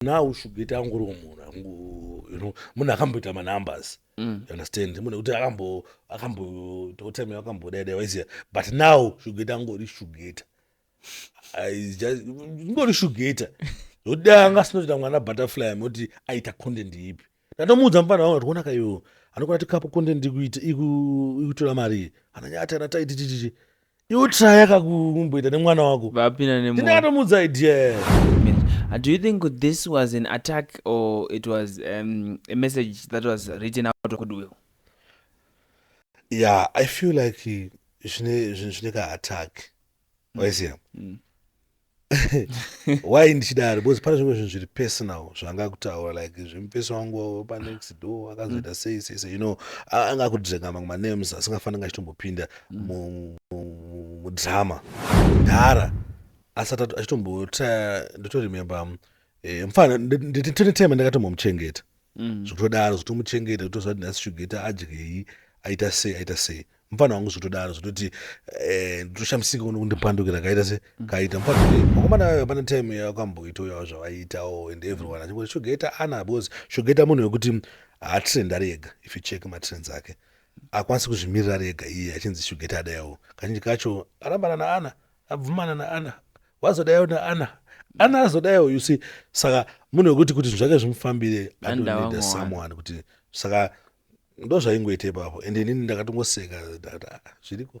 Now Shugeta angoriwo munhu angu, you know, munhu akamboita manumbers. You understand? Munhu ekuti akambo akamboitawo time akambodai waiziya, but now Shugeta angori Shugeta. Ngori Shugeta zvokuti dai anga asina kuita mwana Butterfly, moti aita content ipi? Ndatomuudza mufana wangu kuti onaka iwo anokona tikapo content ikuita ikutora mari ananyata ana taiti chichichi, iwe try akakumboita nemwana wako. Vapinda nemo. Ndakatomuudza idea. Do you think this was an attack or it was a message that was written out of goodwill? Yeah, I feel like zvine zvinhu zvine kaattack, waiziya. Why ndichidaro? Because pane zvimwe zvinhu zviri personal zvanga kutaura, like zvemupesi wangu panext door akazoita sei sei sei, anga kudrenga mamwe manames asingafaniri achitombopinda mudrama dhara asati achitombotraya. Ndotoremember mufana nditone time ndakatombomuchengeta zvekutodaro, zvotomuchengeta kutoziva kuti nhasi Shugeta adyei, aita sei, aita sei mufana wangu, zvotodaro zvototi ndotoshamisika kuno kundipandukira kaita se kaita mufana vakomana vayo. Pane time yakamboitoyawo zvavaiitawo and everyone achingoti Shugeta ana, because Shugeta munhu wekuti haatrend ari ega. If you check matrends ake, akwanisi kuzvimirira ari ega iye achinzi Shugeta adayawo. Kazhinji kacho arambana naana, abvumana naana, wazodayawo naana, ana azodayawo, you see. Saka munhu wekuti kuti zvinhu zvake zvimufambire Anoda atonida vamwe. Someone kuti saka ndo zvaingoita ipapo. And inini ndakatongoseka, ndakati, "Ah, zviriko."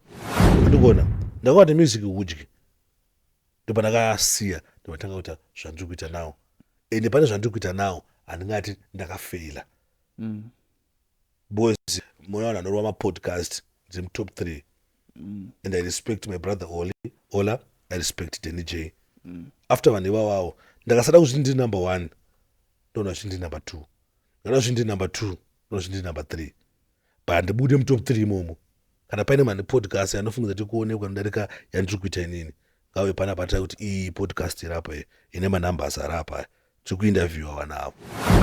Andikuona ndakaona kuti music hudyi, ndopandakasiya, ndopatanga kuita zvandiri kuita now. Ende pane zvandiri kuita now, handingati ndakafeila because muna vanhu vanorova mapodcast, ndiri mutop 3 and I respect my brother Oli Ola, I respect Danny J. After vanhu ivavavo, ndakasada kuzviti ndiri number one, ndoona zviti ndiri number two. Ndakada kuzviti ndiri number two, ndoona zviti ndiri number three, but handibude mutop three imomo. Kana paine mane podcast yanofungidza kuti kuonekwa nodarika yandiri kuita inini, ngave panapa tira kuti iyi podcast iri apa iyi ine manumbers ari apa, tiri kuinterviewa vanhu avo.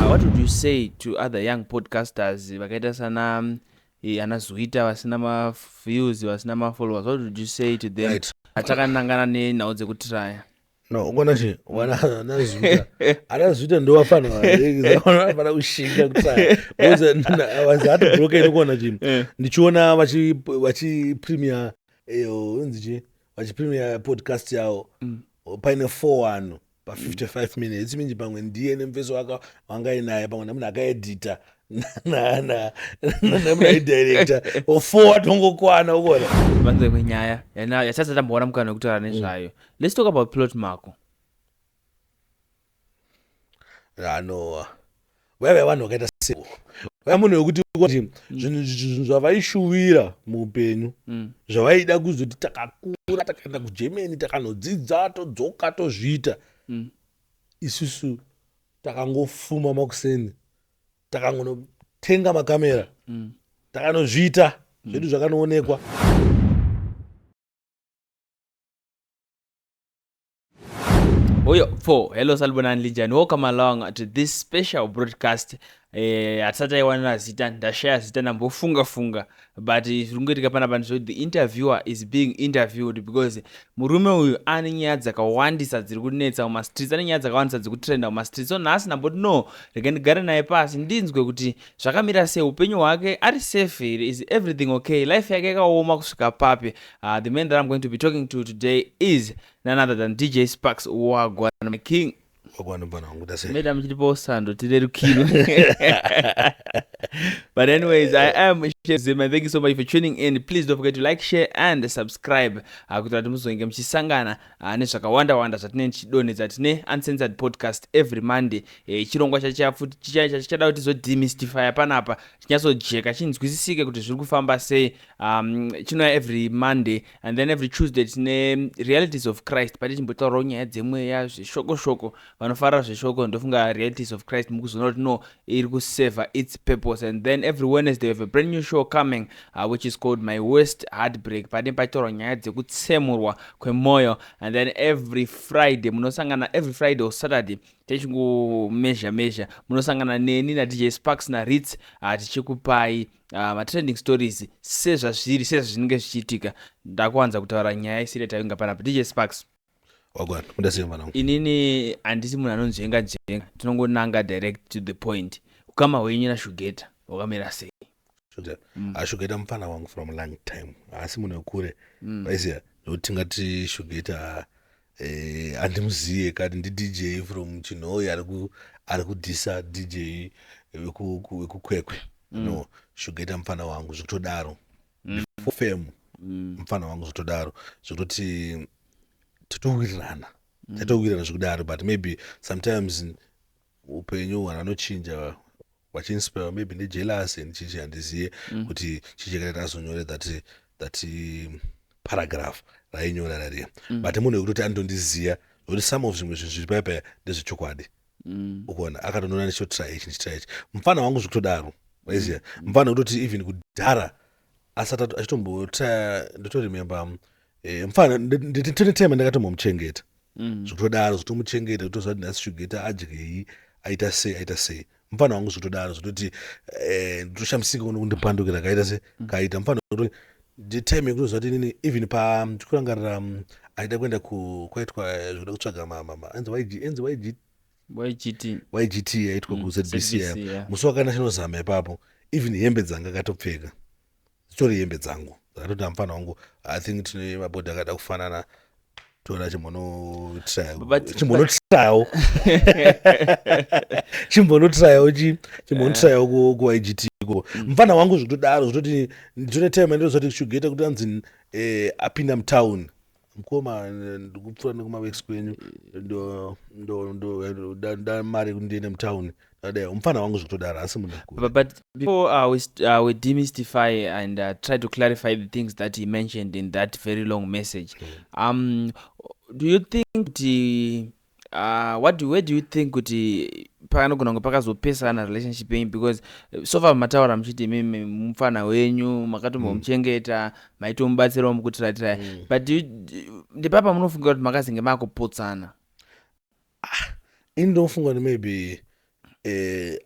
What would you say to other young podcasters vakaita sana ana Zuita, vasina maviews, vasina mafollowers? What would you say to them? Right. Atakanangana nenhau dzekutiraya. No, ukona chi wana anazuita, anazuita ndovafana kushinga kutsaya because I was heartbroken ukuona chi ndichiona vachi vachipremier inzi chi, vachipremier podcast yavo paine four vanhu pa55 minutes minji, pamwe ndiye nemufeso waka wangainaye, pamwe nemunhu akaedhita nemunhu aidirecta, four atongokwana ukuona. Vanze kwenyaya yatisati tamboona mukana wekutaura nezvayo, let's talk about Plot Mhako. Ano vaiva vanhu vakaita se vaya munhu wekuti kuti zvinhu zvavaishuvira muupenyu, zvavaida kuzoti takakura, takaenda kuGermany, takanodzidza, todzoka, tozviita. Isusu takangofuma makuseni, takangonotenga makamera, takanozviita zvedu, zvakanoonekwa. Oyo fo, hello, salibonani, linjani? Welcome along to this special broadcast. Hatisati taiwanira zita, ndashaya zita, ndambofunga funga, but zviri kungoitika panapa ndezvekuti the interviewer is being interviewed, because murume uyu ane nyaya dzakawandisa dziri kunetsa mumastreets, ane nyaya dzakawandisa dziri kutrenda mumastreets. So nhasi ndamboti no, rega ndigare naye pasi ndinzwe kuti zvakamira sei, upenyu hwake ari safe here, is everything okay, life yake yakaoma kusvika papi. The man that I'm going to be talking to today is none other than DJ Sparks. Wagwan, my king. Wagwan, mfana wangu, dase. Meda muchitipawo sando tirerukirwe. But anyways, I am Zim and thank you so much for tuning in. Please don't forget to like, share and subscribe kuitira kuti muzonge muchisangana nezvakawanda wanda zvatinenge tichidonhedza. Tine Uncensored Podcast every Monday, chirongwa chachichada kuti tizodemystifya panapa, chinyatsojeka, chinzwisisike kuti zviri kufamba sei. Chinouya every Monday, and then every Tuesday tine Realities of Christ, pati chimbotaurawo nyaya dzemweya, zveshoko shoko. Vanofarira zveshoko, ndofunga Realities of Christ mukuzoona kuti no, iri kuseva its purpose. And then every Wednesday we have a brand new show coming, which is called My Worst Heartbreak, pane pachitaurwa nyaya dzekutsemurwa kwemwoyo. And then every Friday munosangana, every Friday or Saturday, techingomezha mezha, munosangana neni naDJ Sparks naRits, tichikupai matrending stories sezvazviri, sezvazvinenge zvichiitika. Ndakuwanza kutaura nyaya isiri tainga panapa. DJ Sparks. Wagwan, kundasiya mwana wangu. Inini handisi munhu anonzvenga nzvenga, tinongonanga direct to the point. Ukama hwenyu naShugeta hwakamira sei? Shugeta. Shugeta mufana wangu from long time, haasi munhu wekure. Vaiziya zvokuti tingati Shugeta handimuziye kati ndi DJ from Chinhoyi ari kudhisa DJ wekuKwekwe. No, Shugeta mufana wangu zvekutodaro. Before fame, mufana wangu zvekutodaro, zvekutoti totowirirana, tatowirirana zvekudaro. But maybe sometimes upenyu vanhu vanochinja vachiinspire maybe nejealousy and chichi, handiziye kuti chichikaita azonyore that paragraph rainyora rariya. But munhu wekutoti anondondiziya nokuti some of zvimwe zvinhu zviri paipa ndezvechokwadi. Ukuona akatonona ndichitotry ichi, ndichitry ichi, mufana wangu zvekutodaro. Waiziya, mufana wekutoti even kudhara asati achitombotry, ndotoremember mufana nditone time ndakatombomuchengeta zvekutodaro, zvotomuchengeta, kutoziva kuti nhasi Shugeta adyei, aita sei, aita sei. Mufana wangu zvekutodaro, zvototi ndotoshamisika kuno kundipandukira kaita se kaita mufana wekutoti nditime yekutoziva kuti inini even pa ndikurangarira aida kuenda kwaitwa zvekuda kutsvaga anzi YG, enzi YG. YGT. YGT yaitwa kuZBC. ZBC, yeah. Musi wakaenda chinozama ipapo, even hembe dzanga akatopfeka dzitori hembe dzangu, dzakatoti amufana wangu, I think tine mabhodhi akada kufanana, tora chimbonotrayawo, chimbonotrayawo, chimbonotrayawo kuYGT ko. Mufana wangu zvekutodaro, zvototi nditone time andinoziva kuti Shugeta kuti anzi apinda mutown, mukoma, ndikupfuura nekumaworks kwenyu, ndo mari yekuti ndiende mutown, ndadai. Mufana wangu zvekutodaro, asi munhu mukuru. But before we demystify and try to clarify the things that he mentioned in that very long message, do you think the what do where do you think kuti pakanogona kunge pakazopesana relationship yenyu? Because so far mataura muchiti imimi mufana wenyu makatombomuchengeta, maitomubatsirawo mukutiraitirai, but ndepapa munofunga kuti makazenge makupotsana? Ini ndinofunga kuti maybe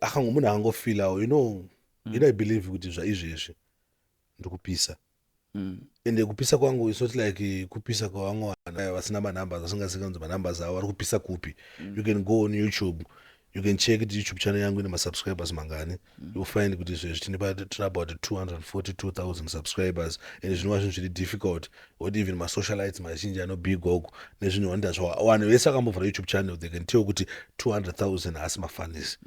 akango munhu angofilawo, I believe kuti zvaizvezvi ndikupisa, ende kupisa kwangu is not like kupisa kwavamwe vanhu vasina manumbers, vasingazivi manumbers avo vari kupisa kupi. You can go on YouTube, you can check kuti YouTube channel yangu ine masubscribers mangani. You'll find kuti zvezvi tine about 242,000 subscribers, and zvinova zvinhu zviri difficult kuti even masocialites mazhinji anobhigwa uku nezvinhu wanda zva vanhu vese vakambovhura YouTube channel, they can tell kuti 200,000 haasi mafanisi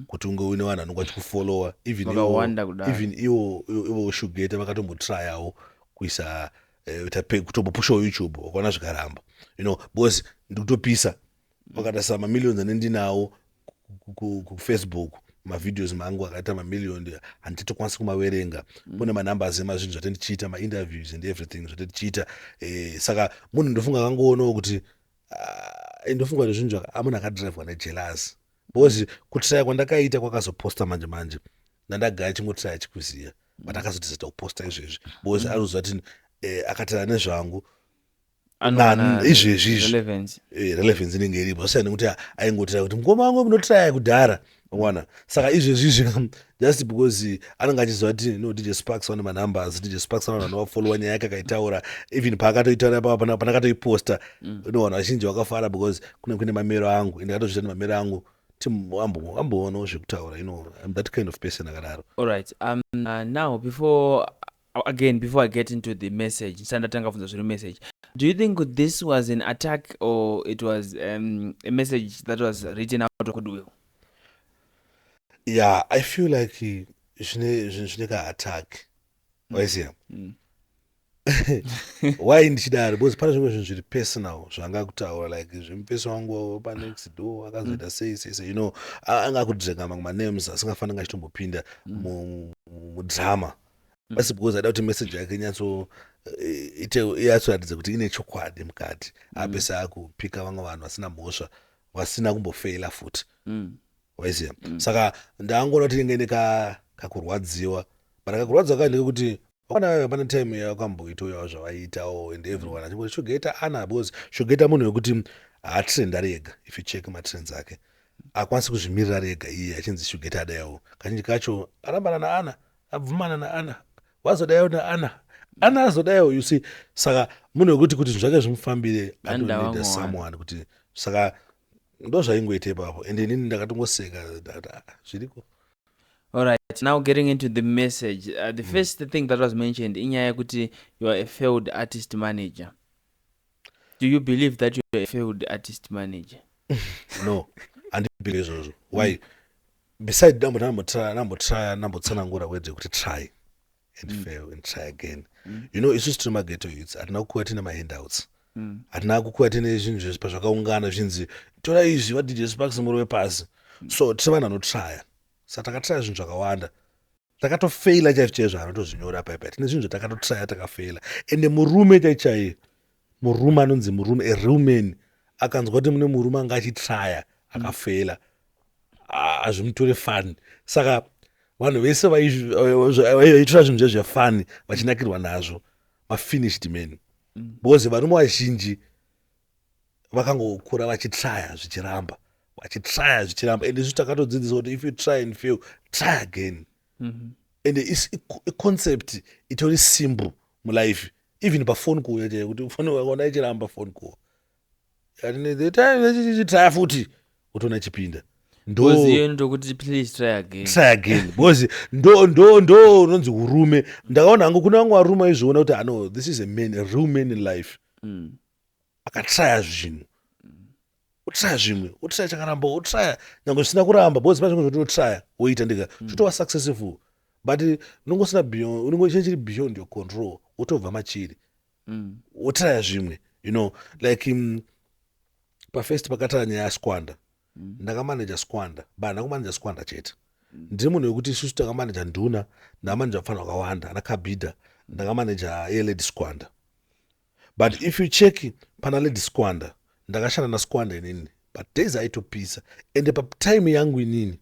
kuti unge uine vanhu vanonge vachikufollowa. Even Vakawanda kudaro. Even ivo Shugeta vakatombotryawo kuisa kutombopushawo YouTube, wakaona zvikaramba, because ndikutopisa. Vakatarisa mamillions ane ndinawo kuFacebook, mavideos mangu akaita mamillion, handitokwanisi kumaverenga. Kune manumbers emazvinhu zvate ndichiita, mainterviews and everything zvate tichiita. Saka munhu ndofunga akangoonawo kuti ndofunga kuti zvinhu munhu akadrivwa nejealous, because kutraya kwandakaita kwakazoposta manje manje, ndandagaya chingotraya chikuziya, but akazotizita kuposta izvezvi because anoziva kuti akatara nezvangu Anowana izvezvi izvi. Relevance. Relevance inenge iripo, zvasiyana nekuti aingotira kuti mukoma wangu munotraya kudhara wana. Saka izvezvi izvi, just because anenge achiziva kuti no, DJ Sparks vane manumbers, DJ Sparks vane vanhu vanovafollowa, nyaya yake akaitaura, even paakatoitaura panakatoiposta, no, vanhu vazhinji vakafara because kune mamero angu, ende akatozviita nemamero angu, amboonawo zvekutaura. I'm that kind of person akadaro. All right. Now, before again, before I get into the message, ndisati ndatanga kubvunza zviri message, do you think this was an attack or it was a message that was written out of goodwill? Yeah, I feel like zvine kaattack, waiziya. Why ndichidaro? Because pane zvimwe zvinhu zviri personal zvanga kutaura, like zvemupesi wangu panext door akazoita sei sei sei, anga akudrenga mamwe manames asingafaniri nga achitombopinda mudrama, basi because aida kuti message yake inyatso iyatsoratidza kuti ine chokwadi mukati, apese akupika vamwe vanhu vasina mhosva, vasina kumbofeila futi, waiziya. Saka ndangoona kuti inenge ine kakurwadziwa, but kakurwadziwa kacho ndekekuti vana pane time yakamboitoyawo zvavaiitawo and everyone achingoti Shugeta ana, because Shugeta munhu wekuti haatrend ari ega. If you check matrends ake, akwanisi kuzvimirira ari ega iye achinzi Shugeta adaiwo. Kazhinji kacho arambana naana, abvumana naana, wazodaiwo naana. Anazodaiwo, you see. Saka munhu wekuti kuti zvinhu zvake zvimufambire, Anoda atonida vamwe. someone kuti. Saka ndo zvaingoita ipapo, and inini ndakatongoseka, ndakati, "Ah, zviriko." All right, now getting into the message. The first thing that was mentioned inyaya yekuti you are a failed artist manager. Do you believe that you are a failed artist manager? No, handibelieve izvozvo. Why? Beside ndambotraya, ndambotsanangura wedze kuti try and fail and try again. Isusu tiri maghetto youths, hatina kukura tine mahandouts, hatina kukura tine zvinhu zvese pazvakaungana zvinzi tora izvi, vaDJ Sparks murove pasi. So tiri vanhu vanotraya, saka takatraya zvinhu zvakawanda, takatofeila chaizvo chaizvo. Anotozvinyora paipai, tine zvinhu zvatakatotraya, takafeila. Ende murume chaichaiye, murume anonzi murume, a real man, akanzwa kuti mune murume anga achitraya akafeila, hazvimutore fun. Saka vanhu vese vaitora zvinhu zvezvefun vachinakirwa nazvo, mafinished men, because varume vazhinji vakangokura vachitraya zvichiramba, vachitraya zvichiramba. And isu takatodzidzisa kuti if you try and fail, try again. And iconcept itori simple mulife, even pafoni kuuya chaiyo, kuti foni wakaona ichiramba, phone call, try futi, utoona ichipinda. Ndo Because iyo inotokuti please try again. Try again, because ndo unonzi urume. Ndakaona hangu kuna vamwe varume aizviona kuti ano, this is a man, a real man in life, akatraya zvinhu, otraya zvimwe, otraya chakaramba, otraya nyange zvisina kuramba, because pane zvimwe zvototraya woita ndika zvotova successful, but unongosina beyond, unongo chinenge chiri beyond your control, wotobva machiri, wotraya zvimwe. Like pafirst pakatara nyaya yaSquanda, ndakamaneja Squanda, but handina kumaneja Squanda chete. Ndiri munhu wekuti isusu takamaneja nduna, ndakamaneja vafana vakawanda, ana Kabhidha, ndakamaneja yeLady Squanda. But if you check pana Lady Squanda, ndakashanda naSquanda inini, but days aitopisa, ende patime yangu inini,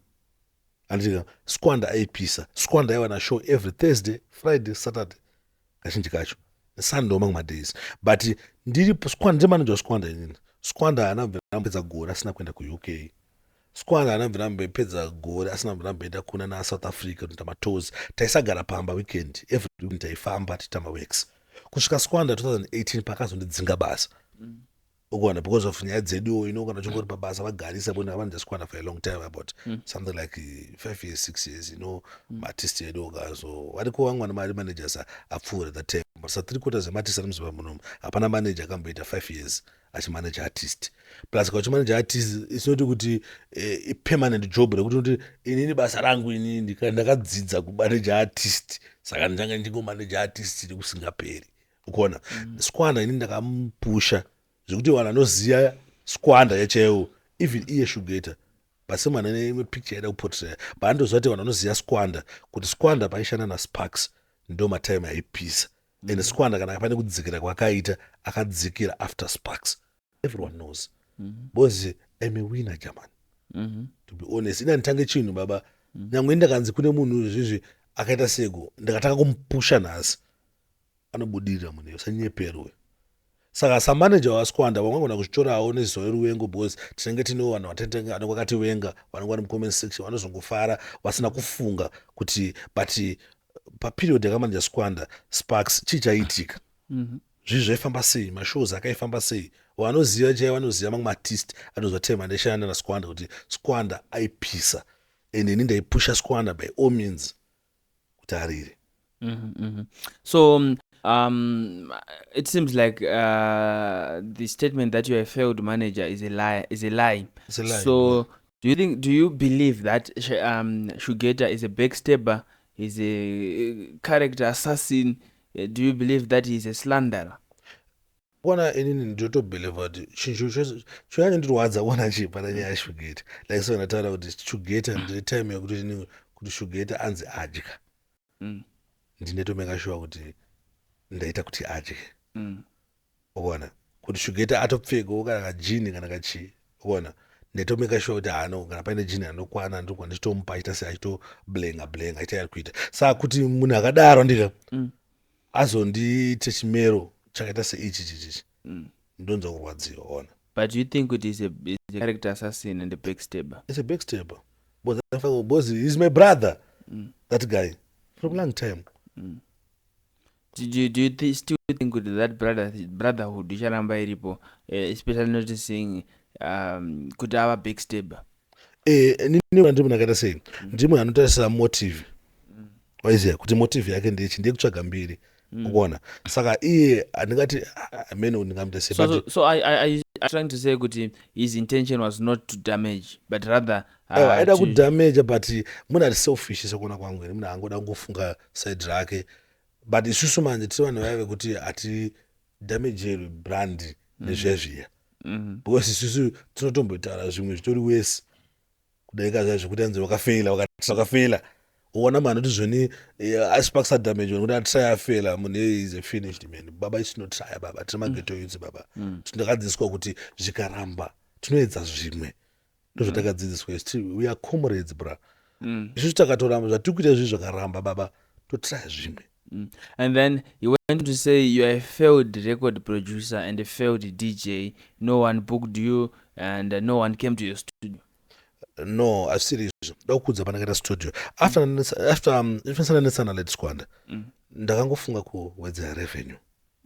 handitika, Squanda aipisa. Squanda aiwa nashow every Thursday, Friday, Saturday, kazhinji kacho Sunday, mamwe madays. But ndiri Squanda, ndiri manager waSquanda inini. Squanda haana kubvira ambopedza gore asina kuenda kuUK. Squanda haana kubvira ambopedza gore asina kubvira amboenda kuna naSouth Africa kunoita matours. Taisagara pamba weekend, every weekend taifamba tichiita maworks, kusvika Squanda 2018 paakazondidzinga basa, ukuona, because of nyaya dzeduwo, kana uchingori pabasa vagarisa bo. Ndakamanija Squanda for a long time, about something like 5 years, 6 years. Maartist edu kaso variko vamwe vana mari managers apfuura that time, but sa three quarters emaartist ari muZimbabwe munomu, hapana manager akamboita 5 years achimanage artist. Plus kana uchimanage artist, it's not kuti ipermanent job rekuti kuti inini basa rangu inini ndakadzidza kumanage artist, saka ndichange ndingomanage artist nekusingaperi, ukuona. Squanda inini ndakamupusha zvekuti vanhu vanoziva Squanda yachaiwo, even iye Shugeta pasemwana neimwe picture yaida kuportraya, but andoziva kuti vanhu vanoziva Squanda, kuti Squanda paishanda naSparks ndo matime aipisa. And Squanda kana pane kudzikira kwakaita, akadzikira after Sparks. Everyone knows, because I'm a winner, german. To be honest, ina nditange chinhu baba, nyangwe ndakanzi kune munhu zvezvi akaita seko, ndakatanga kumupusha nhasi, anobudirira munhu, usanyeperwe. Saka samanager waSquanda, vamwe vangona kuzvitorawo neziso reruvengo, because tinenge tinewo vanhu vatenge vanenge vakativenga, vanenge vari mucomment section, vanozongofara vasina kufunga kuti, but paperiod yakamanager Squanda Sparks, chii chaiitika? Zvinhu zvaifamba sei? Mashows akaifamba sei? Vanoziva chai, vanoziva mamwe maartist anoziva time andaishanda naSquanda, kuti Squanda aipisa, and ini ndaipusha Squanda by all means kuti arire. So it seems like the statement that you're a failed manager is a lie. Is a lie. It's a lie. So do you believe that Shugeta is a backstabber? He's a character assassin. Do you believe that he's a slanderer? Kuona, inini ndinotobelieva kuti chinhu chonyanyondirwadza kuona chii pana nyaya yaShugeta, like so ndataura kuti Shugeta, ndine time yekuti kuti Shugeta anzi adya, ndinotomeka sure kuti ndaita kuti adye. Ukuona kuti Shugeta atopfekawo kana kajini kana kachii, ukuona, ndaitomeka sure kuti hano kana paine jini anokwana, ndiri ndichitomupa, achiita se achitoblenga blenga, achiita yari kuita. Saka kuti munhu akadaro ndika azondiite chimero chakaita seichi chichichi, ndonzwa kurwadziwa, ona. But do you think it is a character assassin and a backstabber? It's a backstabber because he's my brother, that guy, from long time. Do you still think kuti that brotherhood icharamba iripo, especially noticing kuti ava backstabber? Nini ndiri munhu akaita sei? Ndiri munhu anotarisa motive, waiziva kuti motive yake ndechi ndeyekutsvaga mbiri, ukuona? Saka iye handingati amene ndingamuita sei. So, so I trying to say kuti his intention was not to damage, but rather aida kudamaja, but munhu ari selfish sekuona kwangu ini. Munhu angoda kungofunga side rake, but isusu manje tiri vanhu vaive kuti hatidamajerwi brand nezvezviya, because isusu tinotombotaura zvimwe zvitori wese kudarika zva zvekuti anzi wakafeila, wakafeila. Uona munhu anoti zvoni asipakisa damage nekuti atry, afeila. Munhu is a finished man, baba. Isu tinotrya, baba. Tiri maghetto youths, baba. Tindakadzidziswa kuti zvikaramba tinoedza zvimwe. Ndozvatakadzidziswa isu. We are comrades, bra. Isusu takatoramba zvatiri kuita izvi, zvakaramba, baba, totrya zvimwe. And then he went to say you are a failed record producer and a failed DJ. No one booked you and no one came to your studio. No, hazvisiri izvo. Da kukudza pandakaita studio after ifanisa naLady Squanda. Ndakangofunga kuwedzera revenue.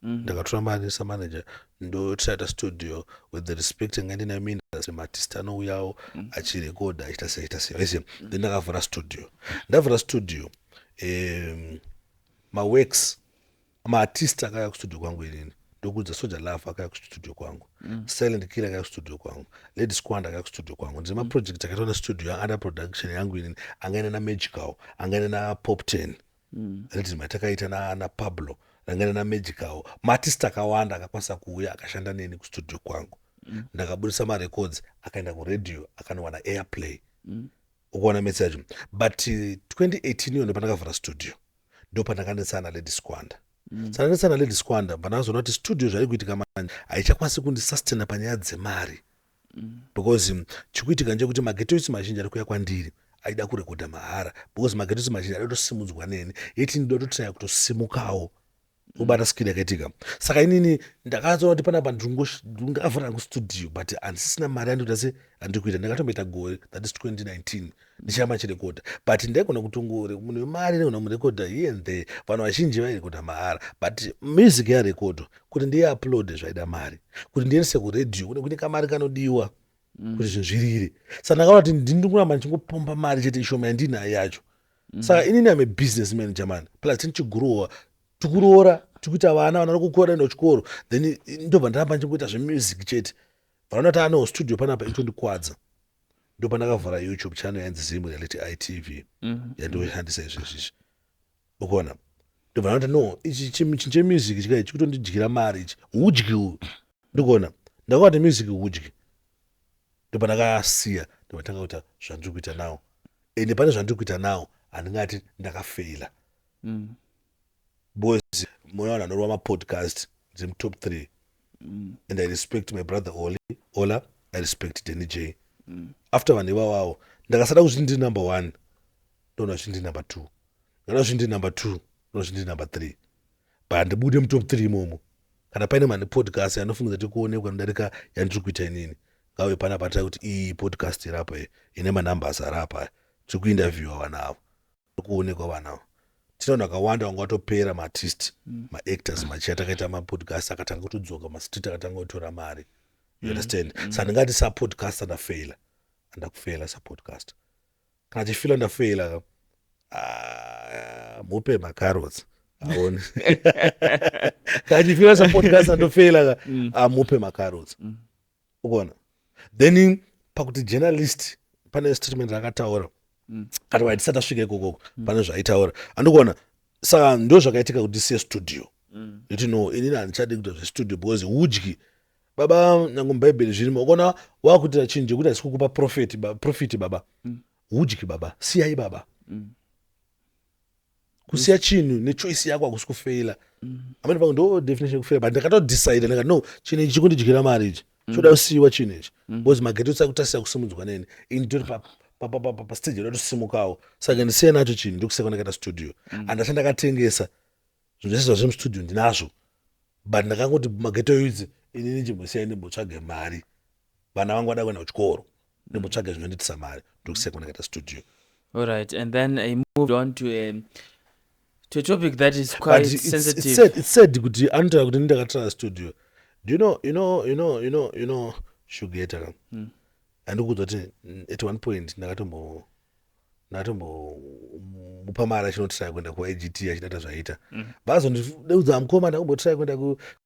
Ndakatora mari samanager, ndotraita studio with the respect anga ndinayo muindustry. Maartist anouyawo achirekodha, achiita sei, achiita sei, aiziva. Then ndakavhura studio. Ndavhura studio, maworks, maartist akauya kustudio kwangu inini. Ndokudza Soul Jah Love akauya kustudio kwangu, Silent Killer akauya kustudio kwangu, Lady Squanda akauya kustudio kwangu. Ndine maproject akaitwa nestudio under production yangu inini, angaine naMagical, angaine naPop 10, rhythm yatakaita naPablo, rangaine naMagical. Maartist akawanda akakwanisa kuuya akashanda neni kustudio kwangu. Ndakabudisa marecords, akaenda kuradio, akanowana airplay. Ukuona metsi yacho? But 2018 iyo ndopandakavhura studio, ndopandakanetsana naLady Squanda. Saka ndanetsana naLady Squanda, pandakazoona kuti studio zvari kuitika manje haichakwanisi kundisustaina panyaya dzemari, because chikuitika ndechekuti maghetto youths mazhinji ari kuuya kwandiri aida kurekodha mahara, because maghetto youths mazhinji ada kutosimudzwa neni, yeti ndinoda kutotraya kutosimukawo kubata skill yakaitika. Saka inini ndakazoona kuti panapa ndingavhura hangu studio, but handisisina mari yandikuita se handiri kuita. Ndakatomboita gore, that is 2019, ndichiramba ndichirekodha, but ndaigona kutongore munhu wemari, ndaigona kumurekodha here and there. Vanhu vazhinji vairekodha mahara, but music yarekodwa, kuti ndiiuploade zvaida mari, kuti ndiendese kuredhiyo kune kamari kanodiwa kuti zvinhu zvirire. Saka ndakaona kuti ndini kuramba ndichingopomba mari chete ishoma yandinayo yacho. Saka inini am a business manager, man. Plus tinichigurowa, tikuroora, tikuita vana, vana vari kukura, enda kuchikoro, then ndobva ndaramba ndichingoita zvemusic chete. Vanoona kuti anewo studio panapa itondikwadza. Ndopandakavhura YouTube channel yainzi Zim Reality ITV, yandoshandisa izvezvizvi, ukuona? Ndobva ndati, no, ichi chinhu chemusic chikai chikutondidyira mari ichi, hudyi uyu. Ndikuona ndakaona kuti music hudyi. Ndobva ndakasiya, ndobva tanga kuita zvandiri kuita nawo. Ende pane zvandiri kuita nawo, handingati ndakafeila, because muna vanhu vanorova mapodcast, ndiri mutop 3. And I respect my brother Oli Ola, I respect Danny J. After vanhu ivavavo, ndakasada kuzviti ndiri number one, ndoona zviti ndiri number two. Ndakada kuzviti ndiri number two, ndoona zviti ndiri number three, but handibude mutop three imomo. Kana paine mane podcast yanofungidza kuti kuonekwa nodarika yandiri kuita inini, ngauye panapa tira kuti iyi podcast iri apa iyi ine manumbers ari apa, tiri kuinterviewa vanhu avo, tiri kuonekwa vanhu avo. Tine vanhu vakawanda vanga vatopera, maartist, maactors, machiya. Takaita mapodcast akatanga kutodzoka mastreet, akatanga kutora mari, you understand? Saka ndingati sapodcast andafeila, andakufeila sapodcast. Kana chifila ndafeila, ah, mupe macarrots aone. Kana chifila sapodcast andofeila ka, amupe macarrots, ukuona? Then pakuti journalist, pane statement raakataura kati wai tisati tasvika ikokoko, pane zvaaitaura, andikuona. Saka ndo zvakaitika kuti ndisiye studio, nditi no, inini handichadi kuita zvestudio because udyi, baba. Nyange mubhaibheri zvirimo, ukaona wakuitira chinhu chekuti haisi kukupa profit, baba, udyi, baba, siyai, baba. Kusiya chinhu nechoice yako hakusi kufeila. Amene pangu ndo definition yekufeila, but ndakatodecide, ndikati no, chinhu ichi chikundidyira mari ichi, choda kusiyiwa chinhu ichi, because maghetto tsai kutasiya kusimudzwa neni. Ini nditori pastage yoda kutosimukawo, saka ndisiye nacho chinhu. Ndokusiya kwandakaita studio. Handasha ndakatengesa zvinhu zvese zvazve mustudio, ndinazvo, but ndakangoti maghetto youths, inini chimbosiyai ndimbotsvage mari, vana vangu vada kuenda kuchikoro, ndimbotsvage zvinondiitisa mari. Ndokusiya kwandakaita studio. All right, and then he moved on to To a topic that is But quite it's sensitive. It's said kuti anotaura kuti ndakatraya studio. Do you know you know you know you know you know Shugeta ka? Andikuudza kuti at one point ndakatombomupa mari achinotraya kuenda kuIGT, achidata zvaita. Vazondiudza, mukoma, ndakumbotraya kuenda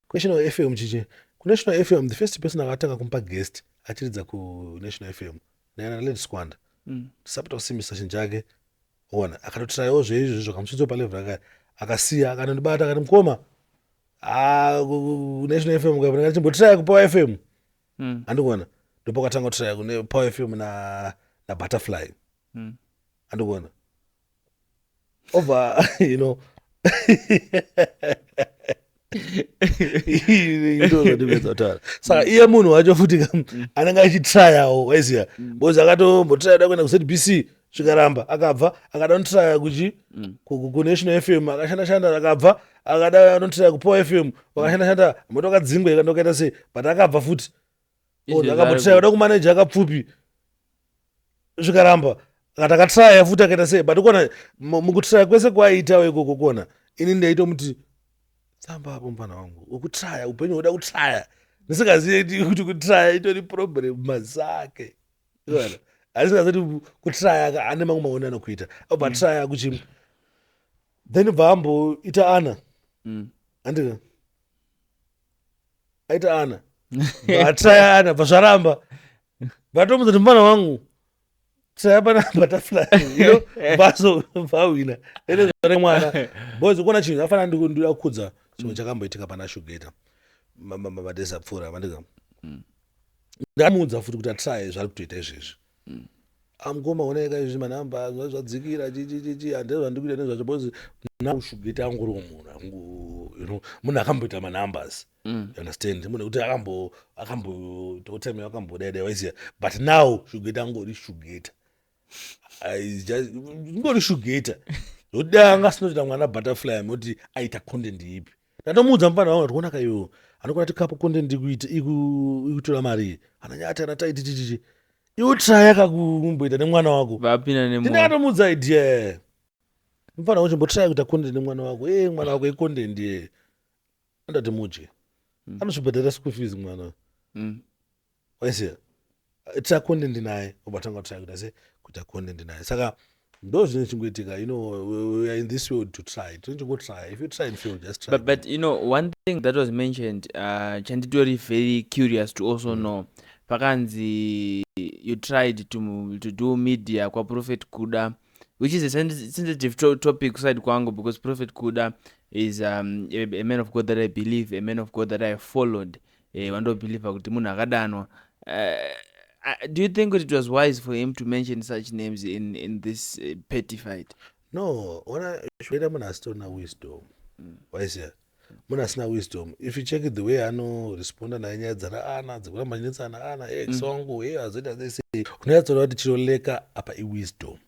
kuNational FM, chichi kuNational FM. The first person akatanga kumupa guest achiridza kuNational FM naana Lady Squanda. Tisapota kusimbisa chinhu chake. Ona, akatotrayawo zveizvo zvakamusvitsa palevel akati akasiya, akanondibata akati, "Mukoma, ah, National FM ndakati chimbotraya kuPower FM." Andikuona, ndopakatanga kutraya kune Power FM naButterfly. Andikuona over ndozvandipedza kutaura. Saka iye munhu wacho futi ka, anenge achitrayawo, waiziya, because akatombotraya da kuenda kuZBC, zvikaramba, akabva akada kunotraya kuchi kuNational FM, akashanda shanda, akabva akada anotraya kuPower FM, wakashanda shanda, moto akadzingwa, ikandokaita sei, but akabva futi. Izvezvi akambotraya kuda kumaneja akapfupi, zvikaramba, akati akatraya futi, akaita sei, but kuona mukutraya kwese kwaaitawo ikoko, kuona ini ndaitomuti, "Tsamba apo, mufana wangu, ukutraya upenyu huda kutraya." Ndisingazivi kuti kutraya itori problem mazake. Handisingazivi kuti kutraya ane mamwe maoni anokuita, obva traya kuchi, then bva amboita ana. Andika aita ana, atraya ana, bva zvaramba, vatomudza kuti, "Mufana wangu, traya pana Butterfly." Vazo vawina ene mwana, because kuona chinhu afana ndikuda kukudza chimwe chakamboitika pana Shugeta madays apfuura. Mandika ndamuudza futi kuti atraye zvari kutoita izvezvi. Amukoma, oneka izvi, manhamba zvadzikira, chichichichi, handizvo zvandikuita nezvacho, because now Shugeta angoriwo munhu angu, munhu akamboita manumbers. You understand? Munhu ekuti akambo akambotoutime akambodai, waiziya, but now Shugeta angori Shugeta. Ngori Shugeta zvokuti dai anga asinotoita mwana Butterfly, moti aita content ipi? Ndatomuudza mufana wangu kuti, "Onaka iwo, anokona tikapo content ikuita ikutora mari ananyati ana taiti chichichi, iwe traya kakumboita nemwana wako." Vapinda nemo. Ndakatomuudza idea, "Mufana wangu, chimbotraya kuita content nemwana wako." E, mwana wako icontent ye andati mudye, anozvibhadhara school fees mwana. Waisiya, tira content naye, obatanga kutraya kuita se kuita content naye. Saka ndo zvine chingoitika. We are in this world to try. Tinochingotrya. If you try and fail, just try. But one thing that was mentioned, chanditori very curious to also know, pakanzi you tried to do media kwaProphet Kuda, which is a sensitive topic side kwangu, because Prophet Kuda is a man of God that I believe, a man of God that I followed. Vandobhilivha kuti munhu akadanwa. Do you think it was wise for him to mention such names in this petty fight? No, ona, shweta munhu asitorina wisdom, waiziya, munhu asina wisdom. If you check the way anoresponda naye nyaya dzana ana dzekuramba chinetsana ana ex wangu, e azoita sei, unonyatsoona kuti chinoleka apa iwisdom,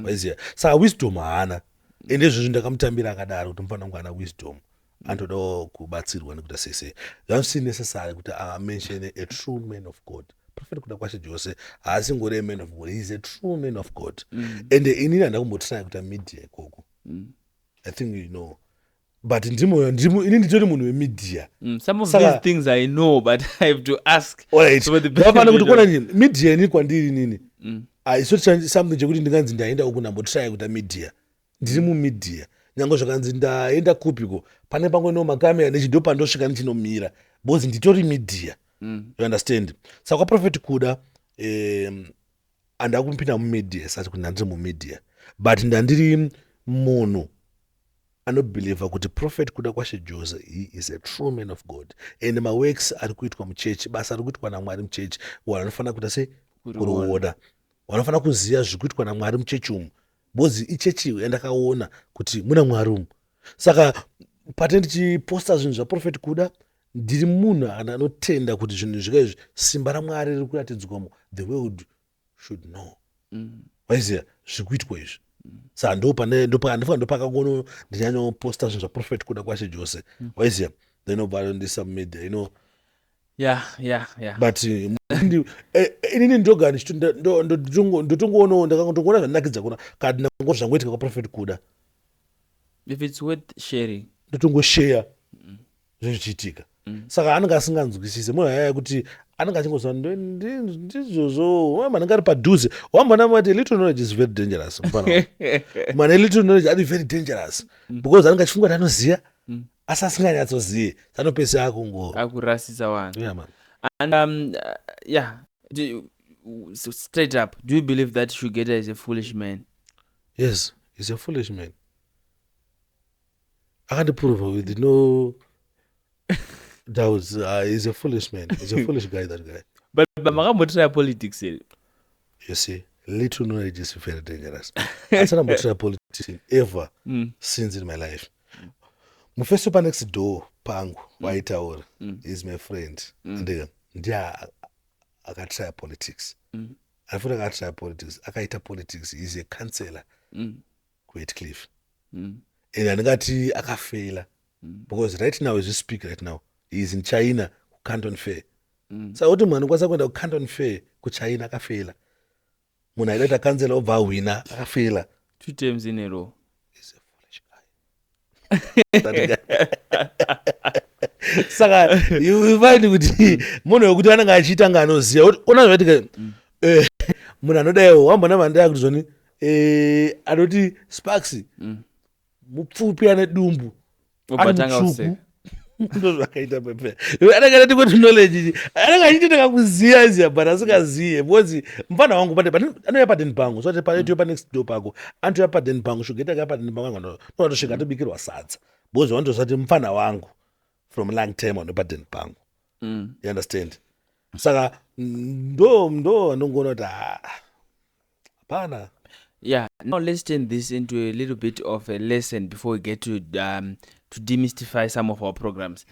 waiziya. Saka wisdom haana, ende izvozvo ndakamutambira akadaro kuti mufanira kunge ana wisdom, anotodawo kubatsirwa nekuita sei. Zvasiri necessary kuti amention a true man of God. Prophet Kuda Kwashe Jose haasingori a man of God, he is a true man of God. Ende inini handina kumbotraya kuita media ikoko. I think you know, but ndimo ini nditori munhu wemedia. Some of these things I know, but I have to ask. Alright, kuti kona nini media ini kwandiri nini haisoti something chekuti ndinganzi ndaenda uku, ndambotraya kuita media. Ndiri mumedia, nyange zvakanzi ndaenda kupiko, pane pamwe no makamera nechi, pandosvika ndichinomira, because nditori media. You understand? Saka kwaProphet Kuda, handina kupinda mumedia sati kuti ndandiri mumedia, but ndandiri munhu anobhilivha kuti Prophet Kuda Kwashe Jose, he is a true man of God, and maworks ari kuitwa muchechi, basa ari kuitwa naMwari muchechi, vanhu vanofanira kuita sei? Kuriona. Vanofanira kuziva zviri kuitwa naMwari muchechi umu, because ichechi yandakaona kuti muna Mwari umu. Saka pate ndichiposta zvinhu zvaProphet Kuda, ndiri munhu anotenda kuti zvinhu zvika izvi, simba raMwari riri kuratidzwamo, the world should know. Waiziva zviri kuitwa izvi. Saka ndopane ndopakagono ndinyanyoposta zvinhu zvaProphet Kuda Kwashe Jose, waiziva, then obva ndisa mumedia. But inini ndoga ndotongoonawo, ndakangotongoona zvandinakidza kuna kana ndinango zvangoitika kwaProphet Kuda. If it's worth sharing. Ndotongoshare zvinhu zvichiitika. Saka anenge asinganzwisisi munhu ayaya kuti anenge achingoziva ndizvozvo. Wamba anenge ari padhuze, wambona mati little knowledge is very dangerous. Mufana wangu. Mane little knowledge ari very dangerous because anenge achifunga kuti anoziva, asi asinganyatsozive. Anopesa akungo Akurasisa vanhu. Yeah, man. And yeah, so straight up, do you believe that Shugeta is a foolish man? Yes, he's a foolish man. Akandiprova with no doubts. He's a foolish man. He's a foolish guy, that guy. But makambotry politics here? You see, little knowledge is very dangerous. Asana mbotry politics ever since in my life. Mufesi panext door pangu waitaura is my friend. And ndiye akatry politics. Anofanira akatry politics, akaita politics. He's a councillor kuHatcliffe. And handingati akafeila because right now, as we speak right now, he is in China, kuCanton Fair. Saka kuti munhu anokwanisa kuenda kuCanton Fair kuChina, akafeila. Munhu aida kuita kansela obva ahwina, akafeila. Two terms in a row. He's a foolish guy, that guy. Saka you find kuti munhu wekuti anenge achiita nga anoziva kuti ona zvaitika. Munhu anodaiwo wambona vandaya kuti zvoni anoti Sparks mupfupi, ane dumbu, Obva ari tanga mutsvuku. kuseka. Ndo zvakaita pepe. Anenge anati kuti knowledge ichi anenge achitoita kakuziya ziya, but asingaziye because mufana wangu anouya padeni pangu. So ati pa next door pako anotouya padeni pangu. Shugeta akauya padeni pangu, anotosvika atobikirwa sadza because vanotozati mufana wangu from long time ano padeni pangu. You understand? Saka ndo andongoona kuti hapana. Yeah, now let's turn this into a little bit of a lesson before we get to demystify some of our programs.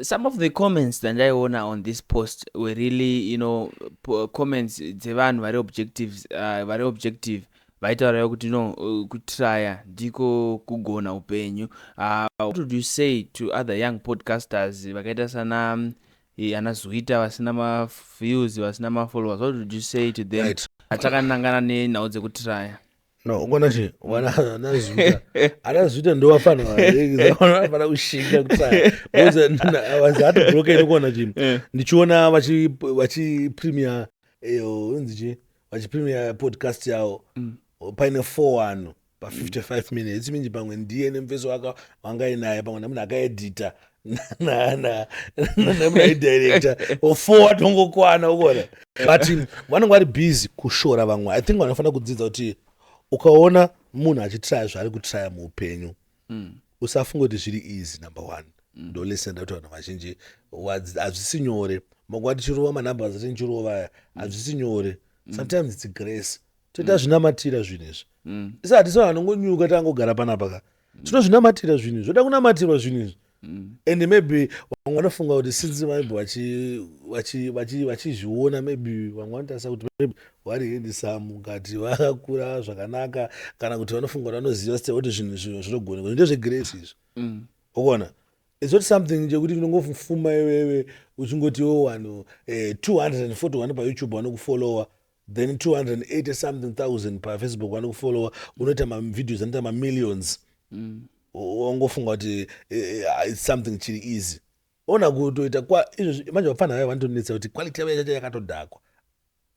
Some of the comments that I wanna on this post were really comments dzevanhu vari objectives, vari objective, vaitaurayo kuti no, kutraya ndiko kugona upenyu. What would you say to other young podcasters vakaita sana ana Zuita, vasina maviews, vasina mafollowers? What would you say to them atakanangana nenhau dzekutraya? No, ukona chi wana anazuita, anazuita ndo vafana vafana kushinga kutsaya because I was heartbroken kuona chi ndichiona vachi premiere inzi chi, vachipremiere podcast yavo paine four vanhu pa55 minutes. Minji pamwe ndiye nemufeso waka wangainaye, pamwe nemunhu akaedhita nemunhu aidirecta, four atongokwana ukona, but vanenge vari busy kushora vamwe. I think vanofanira kudzidza kuti ukaona munhu achitraya zvaari kutraya muupenyu, usafunga kuti zviri easy. Number one, ndo lesson kuti vanhu vazhinji hazvisi nyore. Makuva tichirova manumbers ati ndichirova aya, hazvisi nyore. Sometimes it's grace. Toita zvinamatira zvinhu izvi. Isi hatisi vanhu vanongonyuka tangogara panapa ka. Tinozvinamatira zvinhu izvi, zvoda kunamatirwa zvinhu izvi. And maybe vamwe vanofunga kuti since maybe vachizviona, maybe vamwe vanotarisa kuti maybe vari handsome, kati vakakura zvakanaka, kana kuti vanofunga kuti vanoziva site kuti zvinhu zvinogonekwa. Ndezvegrace izvi. Ukuona, it's not something chekuti unongofuma iwewe uchingoti wo vanhu 241 paYouTube vanokufollowa, then 280 something thousand paFacebook vanokufollowa, unoita mavideos anoita mamillions, wangofunga kuti it's something chiri easy. Ona kutoita kwa izvozvi manje, vapfana vaya vanotonetsa kuti quality yavo yacho yakatodhakwa.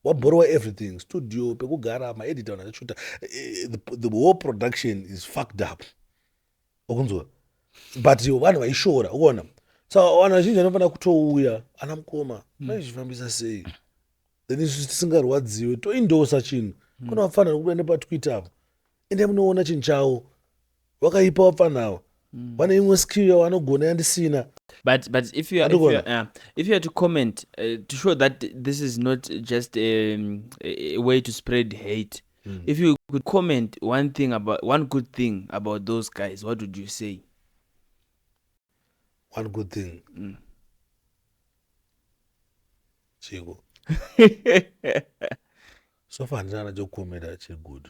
Wabhorowa everything, studio, pekugara, maeditor, vanhu vachishuta, the whole production is fucked up, ukunzwa? But vanhu vaishora, ukuona? So vanhu vazhinji vanofanira kutouya, ana mukoma, maizvifambisa sei? Then isusu tisingarwadziwe toindosa chinhu. Kuna vapfana vanokubuda nepatwitter apo, ende munoona chinhu chavo vakaipa. Vapfana ava vane imwe skill yavanogona yandisina. But if you are to comment to show that this is not just a way to spread hate, if you could comment one thing about one good thing about those guys, what would you say? One good thing? Chiko so far handina chokukomenda chiri good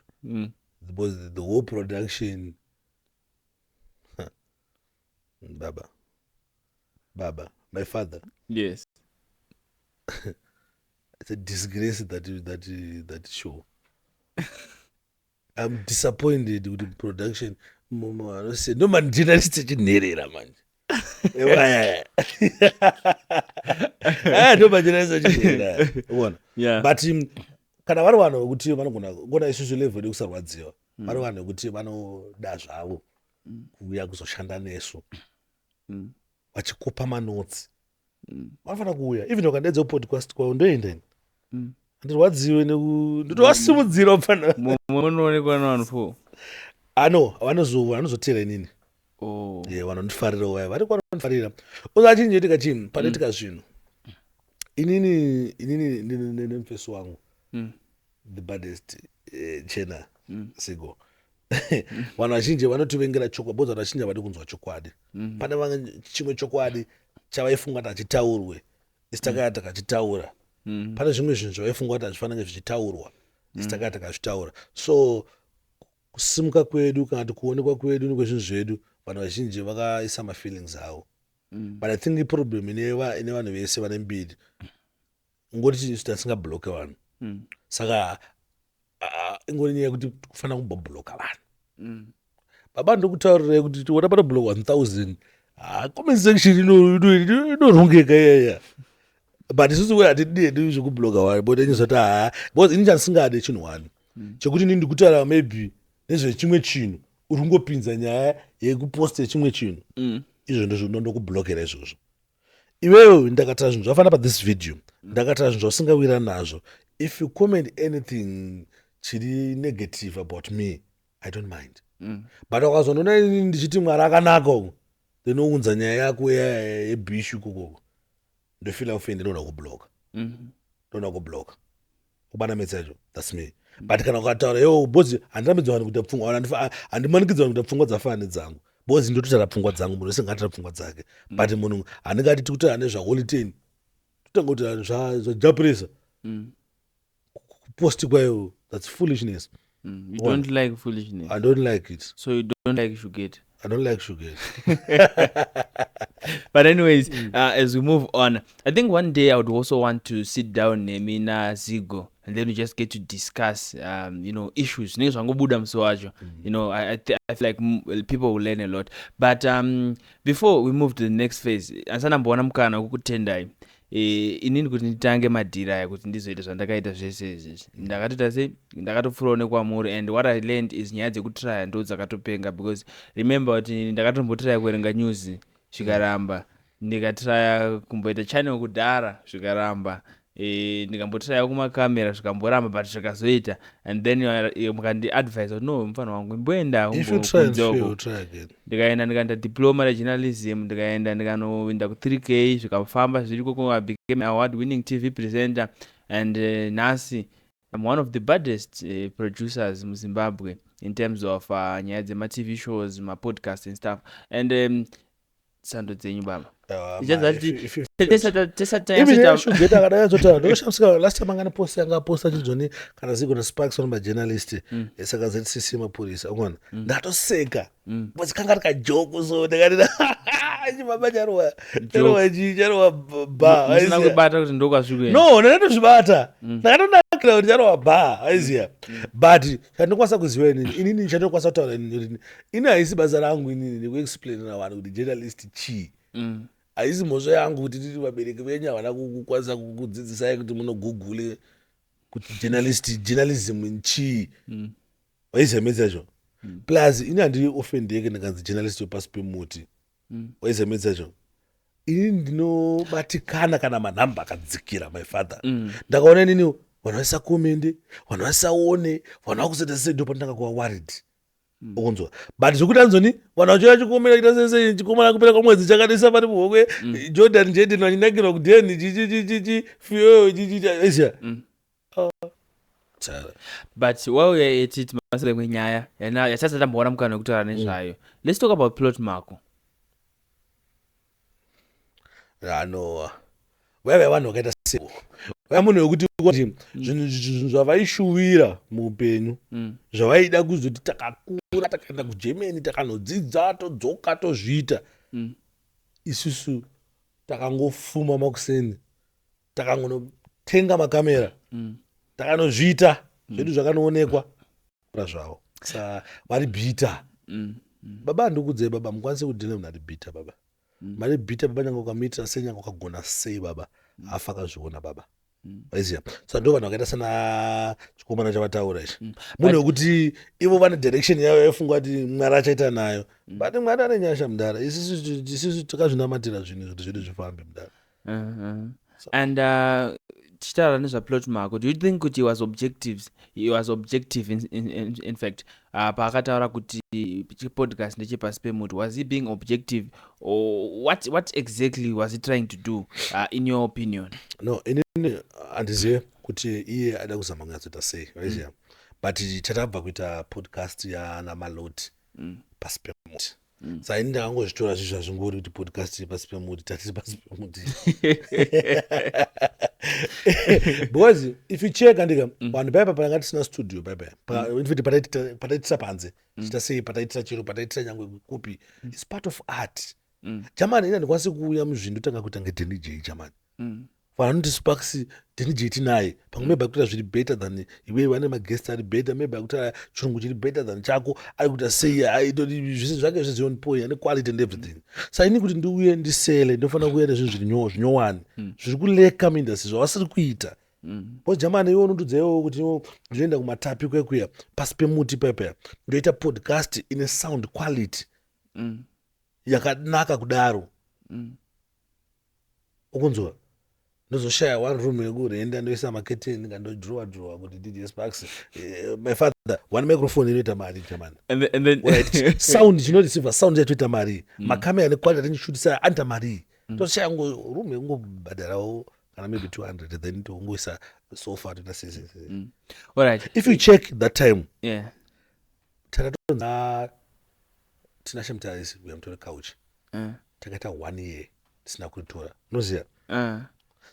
because the whole production, baba, baba, my father. It's a disgrace that show. I'm disappointed kuti production ndo majournalist echinherera manje. Aya ndo majournalist echinherera, uona? But kana vari vanhu vekuti vanogona kuona isusu level yekusarwadziwa, vari vanhu vekuti vanoda zvavo kuuya kuzoshanda nesu vachikopa manotsi, vanofanira kuuya. Even ukandaidza kupodcast kwavo, ndoenda ini. Handirwadziwe, ndotovasimudzira mufana. Munoonekwa navanhu four? Ano vanozotera inini. Oh. Ye, vanondifarira vaya vari kwanondifarira. Uza chinjoitika chinhu panoitika zvinhu, inini nemufesi wangu, the baddest, chena sigo, vanhu vazhinji vanotivengera chokwadi because vanhu vazhinji havadi kunzwa chokwadi. Pane vamwe chimwe chokwadi chavaifunga kuti hachitaurwe, isi takaya takachitaura. Pane zvimwe zvinhu zvavaifunga kuti hazvifanenge zvichitaurwa, isi takaya takazvitaura. So kusimuka kwedu kana kuti kuonekwa kwedu nekwezvinhu zvedu, vanhu vazhinji vakaisa mafeelings avo. But I think iproblem ine vanhu vese vane mbiri, ngoti isu tasingabloke vanhu. Saka ingori nyaya yekuti kufanira kumbobloka vanhu. Baba, ndokutaurirai kuti tiona panoblock 1000, ha, comment section inorongeka iyaya. But isusu we hatidi hedu zvekubloka vanhu, but enyozoti ha, because ini chandisingade chinhu one chekuti inini ndikutaura maybe nezvechimwe chinhu, uri kungopinza nyaya yekuposta chimwe chinhu. Izvo ndozvo ndokublockera izvozvo. Iwewe ndakataura zvinhu zvafanira pathis video, ndakataura zvinhu zvausingawirani nazvo, if you comment anything chiri negative about me, I don't mind. But ukazondoona inini ndichiti Mwari akanaka uku, then ounza nyaya yako yebhishu ikokoko, ndofeela offended, ndoda kubloka. Ndoda kubloka kubana metsi yacho. That's me. But kana ukataura yo, because handirambidzwa vanhu kuita pfungwa, handimanikidzwa vanhu kuita pfungwa dzafanana nedzangu, because ndototaura pfungwa dzangu, munhu wese ngaataura pfungwa dzake. But munhu handingati tikutaura nezvaHoly Ten, totanga kutaura zvaJah Prayzah kupost kwayo. That's foolishness. You don't like foolishness. I don't like it. So you don't like Shugeta? I don't like Shugeta. But anyways, as we move on, I think one day I would also want to sit down nemi naZigo and then we just get to discuss issues zvinenge zvangobuda musi wacho. I feel like well, people will learn a lot. But before we move to the next phase, handisana mukana wekukutendai. Inini kuti nditange madhiri aya, kuti ndizoita zvandakaita zvese izvizvi, ndakatoita sei, ndakatopfuurawo nekwamuri. And what I learned is nyaya dzekutraya ndo dzakatopenga, because remember kuti ndakatombotraya kuverenga news, zvikaramba. Ndikatraya kumboita channel kudhara, zvikaramba. Ndikambotraya kumakamera, zvikamboramba, but zvikazoita. And then mukandiadvise kuti no, mufana wangu, imboenda. If you try and fail, try again. Ndikaenda, ndikaenda diploma rejournalism, ndikaenda, ndikanoenda ku3K, zvikafamba zviri koko. I became award winning TV presenter and nhasi I'm one of the baddest producers muZimbabwe in terms of nyaya dzema-TV shows, mapodcast and stuff. And sando dzenyu, baba. Shugeta akadai, ndoshamisika last time angane post yanga aposta chidzoni kana Zigo naSparks vano majournalist, saka ZCC mapurisa, ukaona ndatoseka because kanga rikajoko. So ndakati chibaba charowa, charowa chi, charowa ba. Musina kubata kuti ndokwasvikuenda? No, ndakatozvibata, ndakatonakira kuti charowa ba, aiziya. But chandinokwanisa kuziva inini, chandinokwanisa kutaura inini, ini haisi basa rangu inini nekuexplainira vanhu kuti journalist chii. Haisi mhosva yangu kuti titi vabereki venyu havana kukwanisa kukudzidzisai kuti munogoogle kuti journalist, journalism chii. Waiziva metsi yacho? Plus ini handioffendeke ndikanzi journalist wepasi pemuti. Waiziva metsi yacho? Ini ndinobatikana kana manhamba akadzikira, my father. Ndakaona inini vanhu vaisacommente, vanhu vaisaone, vanhu vakuzoita sei, ndo pandanga kuva worried, ukunzwa? But zvekuti anzoni vanhu vachiuya chikomera chita sese chikomana kupera kwamwedzi chakadisa vari muhomwe, Jordan Jaden vachinakirwa kudheni, chichichichichi fiyo chichichi, aiziya. Tara. But while we are at it, masere kwenyaya yatisati tamboona mukana wekutaura nezvayo, let's talk about Plot Mhako. Ano vaiva vanhu vakaita sei, vaya munhu wekuti kuti zvinhu zvavaishuvira muupenyu, zvavaida kuzoti takakura, takaenda kuGermany, takanodzidza, todzoka, tozviita. Isusu takangofuma makuseni, takangonotenga makamera, takanozviita zvedu, zvakanoonekwa zvavo. Sa vari bitter. Baba, handikudzei baba, mukwanise kudhina munhu ari bitter baba. Mari bitter baba, nyange ukamuitira sei, nyange ukagona sei baba, hafa akazviona baba. Vaiziva. Saka ndo vanhu vakaita sana chikomana chavataura ichi, munhu wekuti ivo vane direction yavo yaifunga kuti Mwari achaita nayo, but Mwari ane nyasha mudara. Isusu takazvinamatira zvinhu kuti zvedu zvifambe mudara. And tichitaura nezvaPlot Mhako, do you think kuti he was objectives, he was objective in fact, paakataura kuti chipodcast ndechepasi pemuti? Was he being objective or what exactly was he trying to do, in your opinion? No, inini handizive kuti iye ada kuzama kunyatsoita sei, vaiziva, but chatabva kuita podcast yana Maloti pasi pemuti. Saka ini ndakangozvitora zvinhu zvazvingori kuti podcast iri pasi pemuti, tatiri pasi pemuti, because if you check, andika vanhu paipa patanga tisina studio paipa, infact pataitisa panze, tichita sei, pataitisa chero pataitisa nyangwe kupi, it's part of art jamani. Ini handikwanisi kuuya muzvinhu ndotanga kuita ngeDanny J jamani. Vanhu vanoti Sparks, Danny J tinaye pamwe, maybe akuita zviri better than iwewe, vane maguest ari better, maybe akuita chirungu chiri better than chako, ari kuita sei, aitoti zvese zvake zvese on point, ane quality and everything. Saka ini kuti ndiuye ndisele, ndinofanira kuuya nezvinhu zviri zvinyowani zviri kuleka muindustry zvavasiri kuita, because jamani, iwe unotudza kuti iwo ndinoenda kumatapi kwekuya pasi pemuti paipa, ndoita podcast ine sound quality yakanaka kudaro, ukunzwa, ndozoshaya one room yekurenda, ndoisa maketeni, kandodrowa drowa kuti DJ Sparks, my father, one microphone inoita mari jamani. And then Right, sound chinoreceiver sound yatoita mari, makamera nequality atinishutisa anoita mari. Toshaya ngo room yekungobhadharawo kana maybe 200, then tongoisa sofa, toita sei sei sei. All right. If you check that time, takatonza Tinashe Mutarisi uya mutore couch. Takaita one year tisina kuritora, unoziva.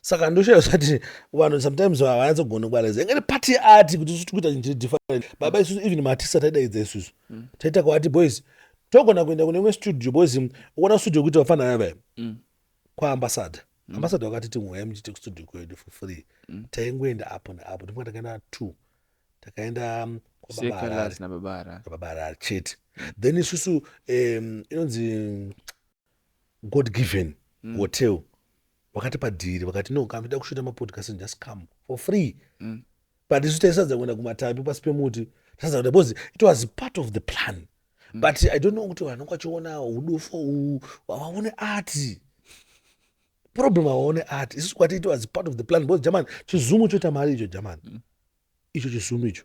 Saka ndoshaya zati vanhu sometimes havanyatsogona kubaradza ingari part yeart kuti isusu tikuita chinhu chiri different baba. Isusu even maartist ataidaidza isusu taita kwati, "Boys, togona kuenda kune imwe studio." Boys, uona studio kuita vafanana vaya kwaambassador. Ambassador vakatiti, "Huyai muchiite kustudio kwedu for free." Taingoenda apo neapo, ndinga takaenda two, takaenda kwababa Harare. Sekalasi nababa Harare. Baba Harare chete. Then isusu inonzi God Given Hotel vakatipa dhiri, vakati, "No, kana muchida kushuta mapodcast, just come for free." But isu taisadza kuenda kumatapi pasi pemuti, tasadza kuenda because it was part of the plan. But I don't know kuti vanhu vachiona udofo uhu havaone art problem, havaone art. Isusu kwati it was part of the plan because jamani, chiZoom choita mari icho jamani, icho chiZoom icho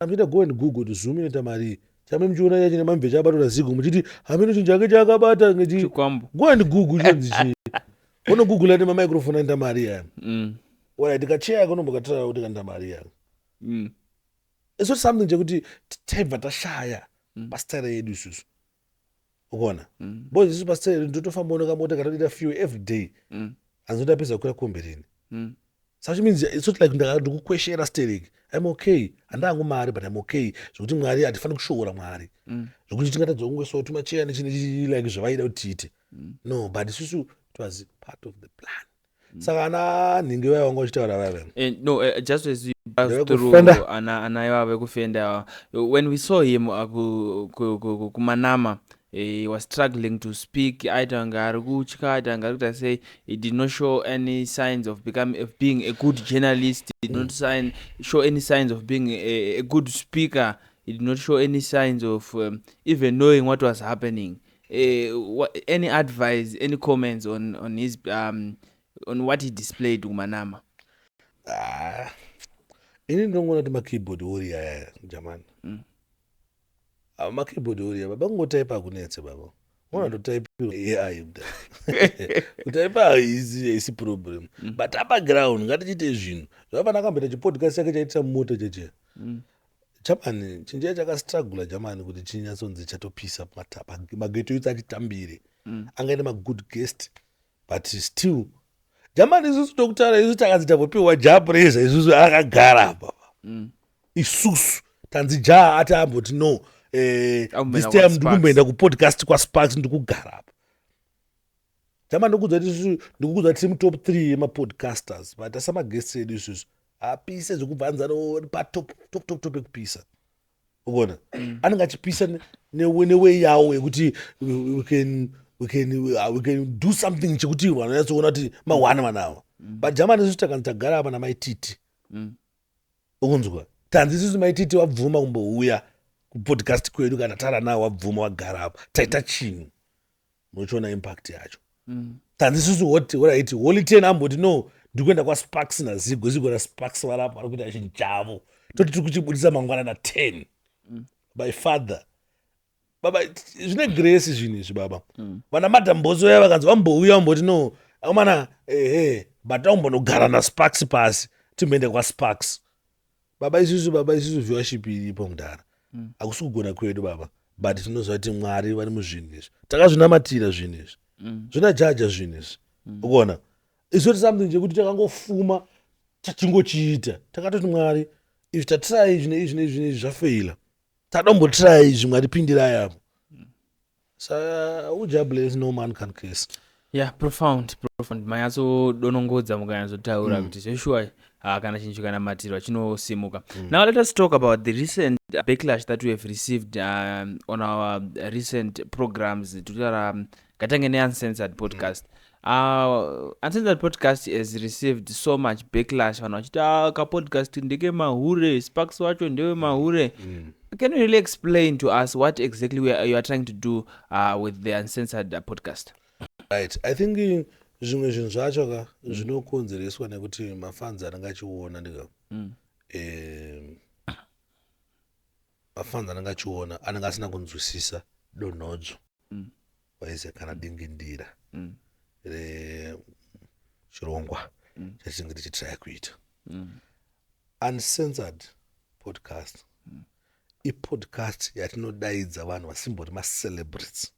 amuchita, go and Google kuti Zoom inoita mari. Chame muchiona chachine mamubve chabatwa zigo, muchiti hameno chinhu chake chaakabata Chikwambo. Go and Google chinonzi chii, unogoogle ati mamicrophone anoita mari yaya. Alright, kacheya kanombokatora kuti kanoita mari yaya. It's not something chekuti taibva tashaya pastyle yedu isusu, ukuona, because isusu pastyle yedu ndotofamba unokamota katodita fuel every day, hanzi kukwira kombi. So which means it's not like ndikukweshera sterek. I'm okay, handangu mari, but I'm okay zvokuti Mwari hatifaniri kushoora Mwari zvokuti tingatadza kungoisawo tumacheya nechine like zvavaida kuti tiite. No, but isusu it was part of the plan. Saka ana nhingi vaya vanga uchitaura vaya vaya. No, just as we passed through Ndevekufenda. ana ivava vekufenda, when we saw him kuManama, he was struggling to speak, aita kunge ari kutya, aita kunge ari kuita sei. He did not show any signs of being a good journalist. He did not show any signs of being a good speaker. He did not show any signs of even knowing what was happening. Any advice, any comments on what he displayed kuManama? Ah, ini ndinongoona kuti makeyboard warrior aya jamani. Ah, makeyboard warrior baba, kungotaipa hakunetse baba, ona ndotaipirwa AI kutaipa haisi problem, but apa ground ngatichiite zvinhu zvafana. Akamboita chipodcast chake chaitira mumota cheche jamani, chinhu chiya chakastrugula jamani kuti chinyatsonzi chatopisa mageto youth achitambire. Angaite magood guest, but still jamani, isusu tokutaura isusu takanzi tambopiwa Jah Prayzah, isusu akagara apa. Isusu tanzi Jah ati amboti no, Amboenda this time kwaSparks. Ndikumboenda kupodcast kwaSparks, ndikugara apa jama, ndikudza kuti isusu, ndikukudza tiri mutop 3 yemapodcasters, but asa maguests edu isusu apise zvekubvanza patop top top top ekupisa. Ukuona anenge achipisa neway yawo yekuti we can do something chekuti vanhu vanyatsoona kuti mawana vanhu ava. But Germany, isusu takanzi tagara apa namaititi, ukunzwa, tanzi isusu maititi wabvuma kumbouya kupodcast kwedu, kana tara nawo wabvuma, wagara apa, taita chinhu, unochiona impact yacho. Tanzi isusu hoti, alright, Holy Ten amboti, "No, ndiri kuenda kwaSparks naZigo." Zigo naSparks varapa, vari kuita chinhu chavo. Toti tiri kuchibudisa mangwana na10 by father. Baba, zvine grace zvinhu izvi, baba. Vana Madam Boss vaya vakanzi vambouya, vamboti, "No, akomana, ehe, but taumbonogara naSparks pasi, timboende kwaSparks." Baba, isusu, baba, isusu viewership iripo mudhara. Hakusi kugona kwedu, baba, but tinoziva kuti Mwari vari muzvinhu izvi. Takazvinamatira zvinhu izvi. Zvinajaja zvinhu izvi. Ukuona, it's not something chekuti takangofuma tachingochiita. Takatoti, "Mwari, izvi tatry izvi neizvi neizvi neizvi, zvafeila, tadombotry izvi, Mwari pindirai apo." Saka who Jah bless, no man can curse. Yeah, profound, profound. Manyatsodonongodza, mukanyatsotaura kuti zveshuwa, kana chinhu chikanamatirwa chinosimuka. Now let us talk about the recent backlash that we have received on our recent programs. Tutaura ngatange neUncensored Podcast. Uncensored Podcast has received so much backlash, vanhu vachiti, "Ah, kapodcast ndekemahure, Sparks wacho ndewemahure." Can you really explain to us what exactly you are trying to do with the Uncensored Podcast? Right, I think zvimwe zvinhu zvacho ka zvinokonzereswa nekuti mafans anenge achiona ndika mafans anenge achiona anenge asina kunzwisisa donhodzo waiziya kana dingindira rechirongwa chatinenge tichitraya kuita. Uncensored Podcast ipodcast yatinodaidza vanhu vasimbori macelebrities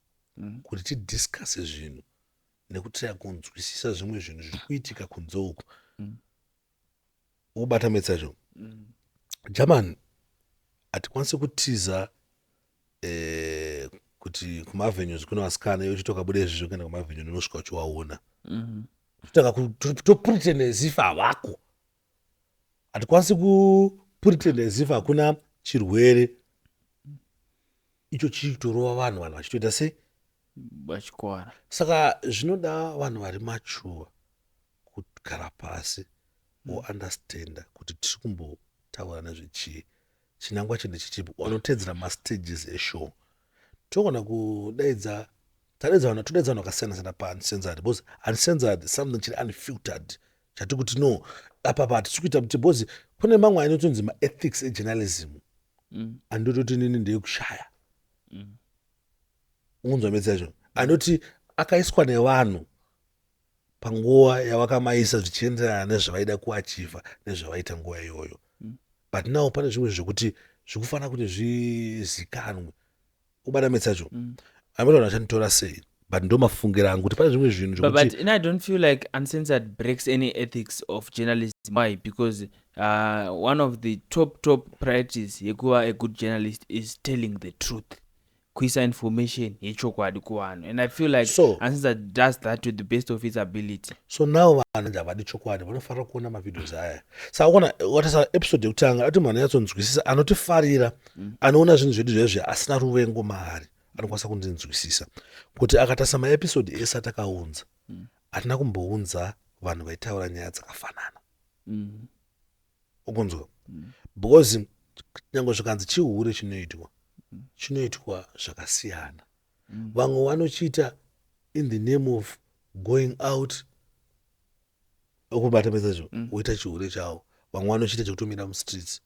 kuti tidiscusse zvinhu nekutraya kunzwisisa zvimwe zvinhu zviri kuitika kunze uku. Ukubata metsacho, German, hatikwanisi kutiza kuti kumavenues kune vasikana. Iwe uchitoka buda izvizvo kuenda kumavenue, unosvika uchiwaona. Totanga topretend as if havako. Hatikwanisi kupretend as if hakuna chirwere icho chichitorova vanhu, vanhu vachitoita sei? Vachikwara. Saka zvinoda vanhu vari mature kugara pasi vounderstanda kuti tiri kumbotaura nezvechii, chinangwa chinhu chichipi. Vanotedzera mastages eshow, togona kudaidza, tadaidza vanhu, todaidza vanhu vakasiyana siyana paUncensored, because Uncensored is something chiri unfiltered, chati kuti no, apapa hatisi kuita kuti, because kune mamwe anotonzi maethics ejournalism andototi nini ndeyekushaya. Unzwa metsa yacho, anoti akaiswa nevanhu panguva yavakamaisa zvichienderana nezvavaida kuachiever nezvavaita nguva iyoyo. But now pane zvimwe zvekuti zvikufanira kuti zvizikanwe. Ubata metsa yacho, amene vanhu vachanditora sei, but ndo mafungiro angu kuti pane zvimwe zvinhu But and I don't feel like Uncensored breaks any ethics of journalism. Why? Because one of the top top priorities yekuva a good journalist is telling the truth, kuisa information yechokwadi kuvanhu, and I feel like Uncensored does that to the best of its ability. So now vanhu havadi chokwadi, vanofanira kuona mavideos aya. Saka ukaona watarisa episode yekutanga, ati munhu anonyatsonzwisisa, anotifarira, anoona zvinhu zvedu zvezve asina ruvengo maari, anokwanisa kundinzwisisa kuti akatarisa maepisode ese atakaunza, hatina kumbounza vanhu vaitaura nyaya dzakafanana. Ukunzwa? Because nyange zvikanzi chihure chinoitwa, chinoitwa zvakasiyana. Vamwe vanochiita in the name of going out, okubata mesacho, woita chihure chavo. Vamwe vanochiita chekutomira mustreets.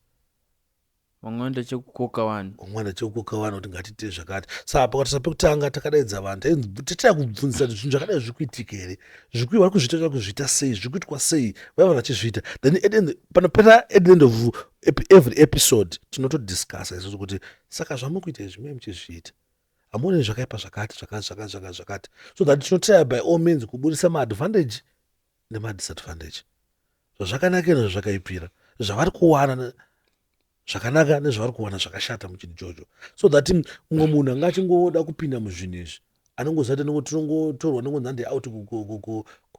Vamwe vanoita chekukoka vanhu. Vamwe vanoita chekukoka vanhu kuti ngatiite zvakati. Saka pakatarisa pekutanga takadaidza vanhu, tatira kubvunzisa kuti zvinhu zvakadai zviri kuitika here, vari kuzviita, vari kuzviita sei, zviri kuitwa sei, vaiva vanhu vachizviita. Then at panopera, at the end of every episode tinotodiscussa isusu kuti, "Saka zvamuri kuita izvi, mune muchizviita, hamuoni zvakaipa zvakati zvakati zvakati zvakati zvakati?" So that tinotrya by all means kubudisa maadvantage nemadisadvantage, zvazvakanakira nezvazvakaipira, zvavari kuwana zvakanaka nezvavari kuwana zvakashata muchinhu ichocho, so that mumwe munhu anga achingoda kupinda muzvinhu izvi anongoziva kuti tinongotorwa nengonzi hande out.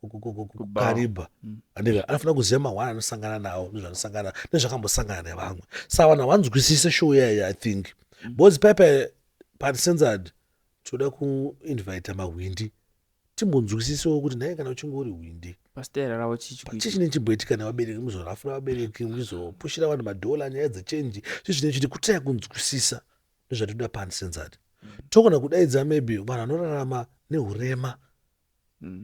kuKariba, andika anofanira kuziva mahwana anosangana nawo, nezvanosangana, nezvakambosangana nevamwe. Saka vanhu havanzwisise show iyaya, I think, because paipa paUncensored toda kuinvita mahwindi, timbonzwisisewo kuti nhai, kana uchinge uri hwindi, pasitera ravo chichi chii chinenge chimboitika nevabereki, muzorafura vabereki, muchizopushira vanhu madhola, nyaya dzechenji, chii chinenge chiti kutaya kunzwisisa nezvatinoda paUncensored. Togona kudaidza maybe vanhu vanorarama neurema,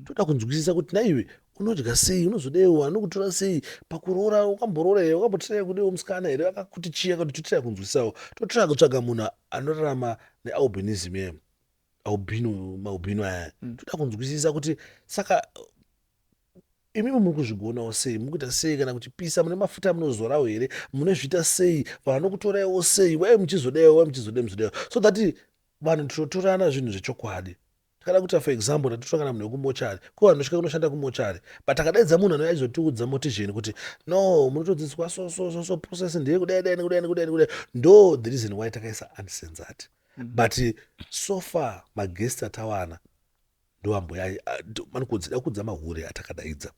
toda kunzwisisa kuti naiwe unodya sei, unozodaiwo, anokutora sei pakuroora, wakamboroora here, wakambotiraya kudewo musikana here, akakuti chii, akati totiraya kunzwisisawo. Totiraya kutsvaga munhu anorarama nealbinism ye albino, maalbino aya. Toda kunzwisisa kuti saka imimi muri kuzvigonawo sei, muri kuita sei, kana kuchipisa mune mafuta amunozorawo here, munezviita sei, vanhu vanokutoraiwo sei, wai muchizodaiwo, wai muchizodai, muchizodaiwo, so that vanhu tinotorana zvinhu zvechokwadi. Takada kuita, for example, tatotora kana munhu wekumochari, ko vanhu nosvika kunoshanda kumochari, but takadaidza munhu anouya achizotiudza motivation kuti no, munotodzidziswa so so so so, process ndeyekudai dai, nekudai, nekudai, nekudai. Ndo the reason why takaisa Uncensored. But so far maguest atawana ndoamboya manikudzida kudza mahure atakadaidza.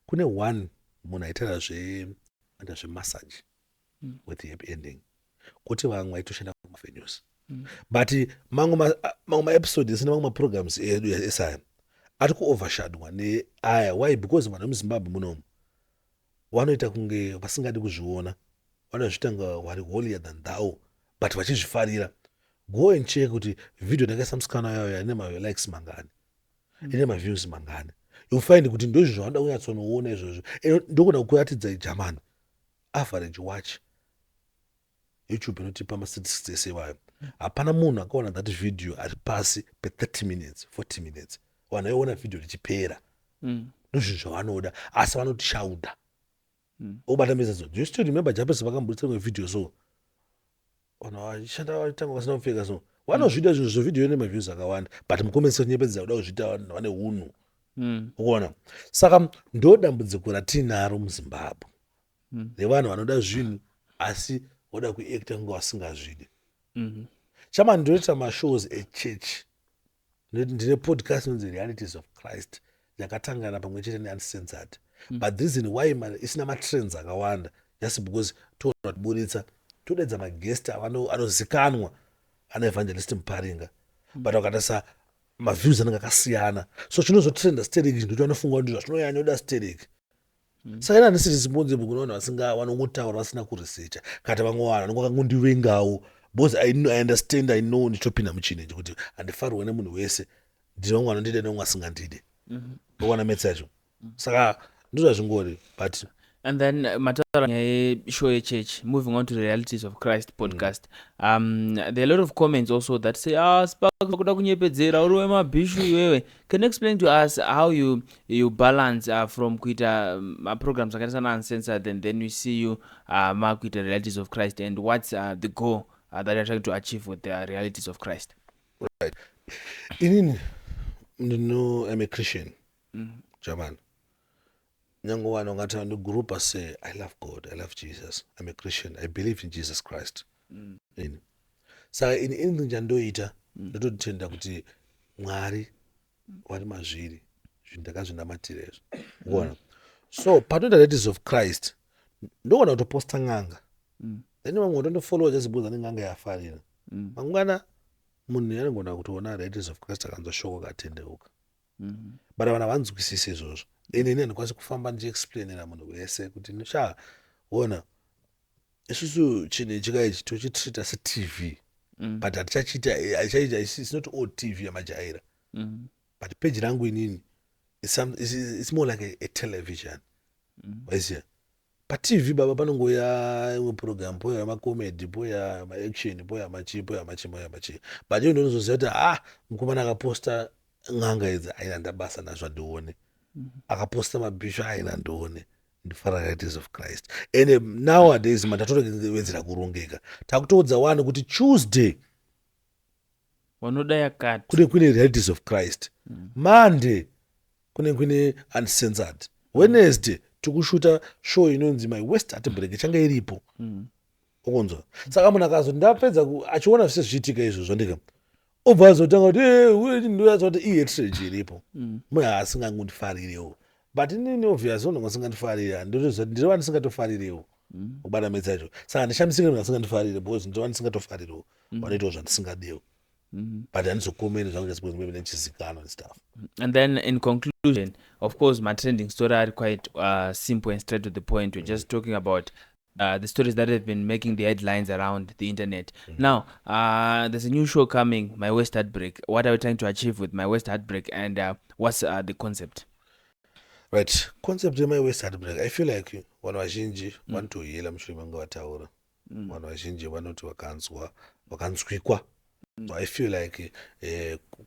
Kune one munhu aitaura zve anoita zvemassage with happy ending, kuti vamwe vaitoshanda kumavenues. But mamwe maepisode ese nemamwe maprograms edu esaya ari kuovershadwa neaya. Why? Because vanhu vemuZimbabwe munomu vanoita kunge vasingadi kuzviona, vanozviita kunge vari holier than thou, but vachizvifarira. Go and check kuti video ndakaisa musikana yayo ine malikes mangani, ine maviews mangani. You find kuti ndozvo zvavanoda kunyatsonoona izvozvo. And ndogona kukuratidza Germany average watch, YouTube inotipa mastatistics ese iwayo. Hapana munhu akaona that video ari pasi pe30 minutes, 40 minutes. Vanhu vaiona video richipera. Ndozvinhu zvavanoda, asi vanotishauda obata mesadzo. Do you still remember Japes vakambudisa rimwe video? So vanhu vachishanda vachitanga vasina kupfeka, so vanozviita zvinhu zvevideo ine maviews akawanda, but mucomment nyepedzera kuda kuzviita vanhu vane unhu. Ukuona? Saka ndo dambudziko ratinaro muZimbabwe revanhu vanoda zvinhu asi voda kuacta kunge vasingazvidi. Chama ndinoita mashows echurch. Ndine podcast inonzi Realities of Christ, yakatangana pamwe chete neUncensored. But the reason why isina matrends akawanda, just because toona kutiburitsa, todedza maguest anozikanwa, ana Evangelist Muparinga, but vakatarisa maviews anenge akasiyana. So chinozotrenda stereki ndocho vanofunga kuti zvazvinonyanyoda stereki. Saka ina handisi responsible kune vanhu vasinga vanongotaura vasina kuresearcha, kati vamwe vanhu vanonge vakangondivengawo, because I understand, I know, ndichitopinda muchinhu ichi kuti handifarirwe nemunhu wese. Ndine vamwe vanondida nevamwe vasingandide. Okuona metsi yacho, saka ndozvazvingori, but And then mataura nyaya yeshow yechurch. Moving on to the Realities of Christ podcast, there are a lot of comments also that say, "Ah, Sparks, kuda kunyepedzera, uri wemabhishu iwewe." Can you explain to us how you balance from kuita maprograms akaita sana Uncensored, and then we see you makuita Realities of Christ, and what's the goal that you're trying to achieve with the Realities of Christ? Right, inini ndino am a Christian. German nyange vanhu vangati ndigroupa say, I love God, I love Jesus, I'm a Christian, I believe in Jesus Christ. Ini saka ini anything chandoita ndototenda kuti Mwari vari mazviri, zvinhu ndakazvinamatira izvo, ukuona? So patoita Realities of Christ, ndogona kutoposta n'anga, then vamwe vatondifollowa just because ane n'anga yafarira. Mangwana munhu anogona kutoona Realities of Christ, akanzwa shoko, akatendeuka. But vanhu havanzwisisi izvozvo. Ini handikwanisi kufamba ndichiexplainera munhu wese kuti sha, ona, isusu chinhu ichi kaichi tochitreata seTV, but hatichachiita, hatichaita, it's not all TV yamajaira. But page rangu inini it's more like a television. Waiziya, paTV baba panongoya imwe program, poya macomedy, poya maaction, poya machii, poya machii, poya machii, but iyo ndinozoziva kuti, ah, mukomana akaposta n'anga idzi aina ndabasa nazvo, handione. Akaposta mabhishu aina ndione, ndifara Realities of Christ. And nowadays mandatorewedzera kurongeka, takutoudza wani kuti Tuesday vanoda yakati kune kune Realities of Christ, Monday kune kune Uncensored, Wednesday tikushuta show inonzi My Worst Heartbreak, ichange iripo. Ukunzwa? Saka munhu akazoti ndapedza achiona zvese zvichiitika izvozvo, ndika Obva azotanga kuti, "Eh, ndoyaza kuti ihatred iripo." Munhu asingangondifarirewo, but inini obvious unonga usingandifariri, ndotoziva kuti ndinova ndisingatofaririwo kubata metsi acho. Saka handishamisike munhu asingandifariri because ndinova ndisingatofaririwo, vanoitawo zvandisingadiwo, but handizokomeni zvangu just because maybe nechizikanwa and stuff. And then in conclusion, of course, my trending story are quite simple and straight to the point. We're just talking about the stories that have been making the headlines around the internet. Now, there's a new show coming, My Worst Heartbreak. What are we trying to achieve with My Worst Heartbreak, and what's the concept? Right, concept yeMy Worst Heartbreak, I feel like vanhu vazhinji vanotohila mushure mange vataura. Vanhu vazhinji vanoti vakanzwa vakanzwikwa. So I feel like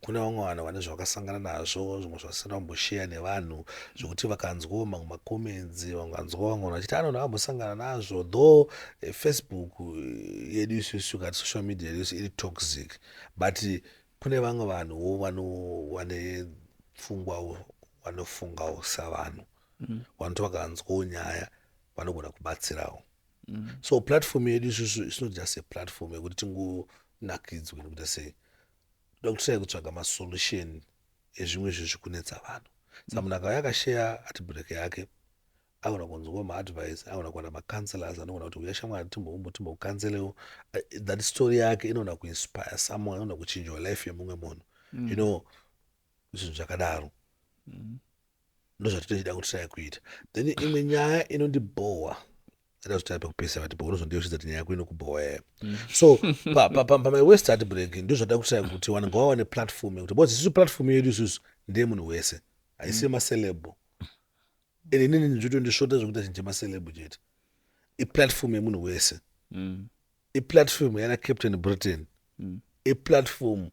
kuna vamwe vanhu vane zvavakasangana nazvo, zvimwe zvavasina kumbosheya nevanhu, zvokuti vakanzwawo mamwe macomments, vanganzwa vamwe vanhu vachiti ano ndakambosangana nazvo. Though Facebook yedu isusu, kati social media yedu iri toxic, but kune vamwe vanhuwo vane pfungwawo, vanofungawo savanhu, vanoti vakanzwawo nyaya vanogona kubatsirawo. So platform yedu isusu is not just a platform yekuti tingonakidzwe nekuita sei. Toda kutry kutsvaga masolution ezvimwe zvinhu zvikunetsa vanhu. Saka munhu akauya akasheya heartbreak yake, agona kunzwawo maadvice, agona kuwana macounselors, anogona kuti, "Uya shamwari, timbokucounselewo." That story yake inogona kuinspire someone, inogona kuchinjawo life yemumwe munhu, zvinhu zvakadaro. Ndozvatinochida kutry kuita. Then imwe nyaya inondibhowa, ida pekupesa vati unozondiyeuchidza kuti nyaya yako inokubhowa here. So paMy Worst Heartbreak ndozvada kutry kuti vanhu ngavawane platform yekuti, because isusu platform yedu isusu ndeyemunhu wese, haisi yemaceleb. Ende inini ndizvotondisvota zvekuita chinhu chemaceleb chete. Iplatform yemunhu wese. Iplatform yana Captain Britain, iplatform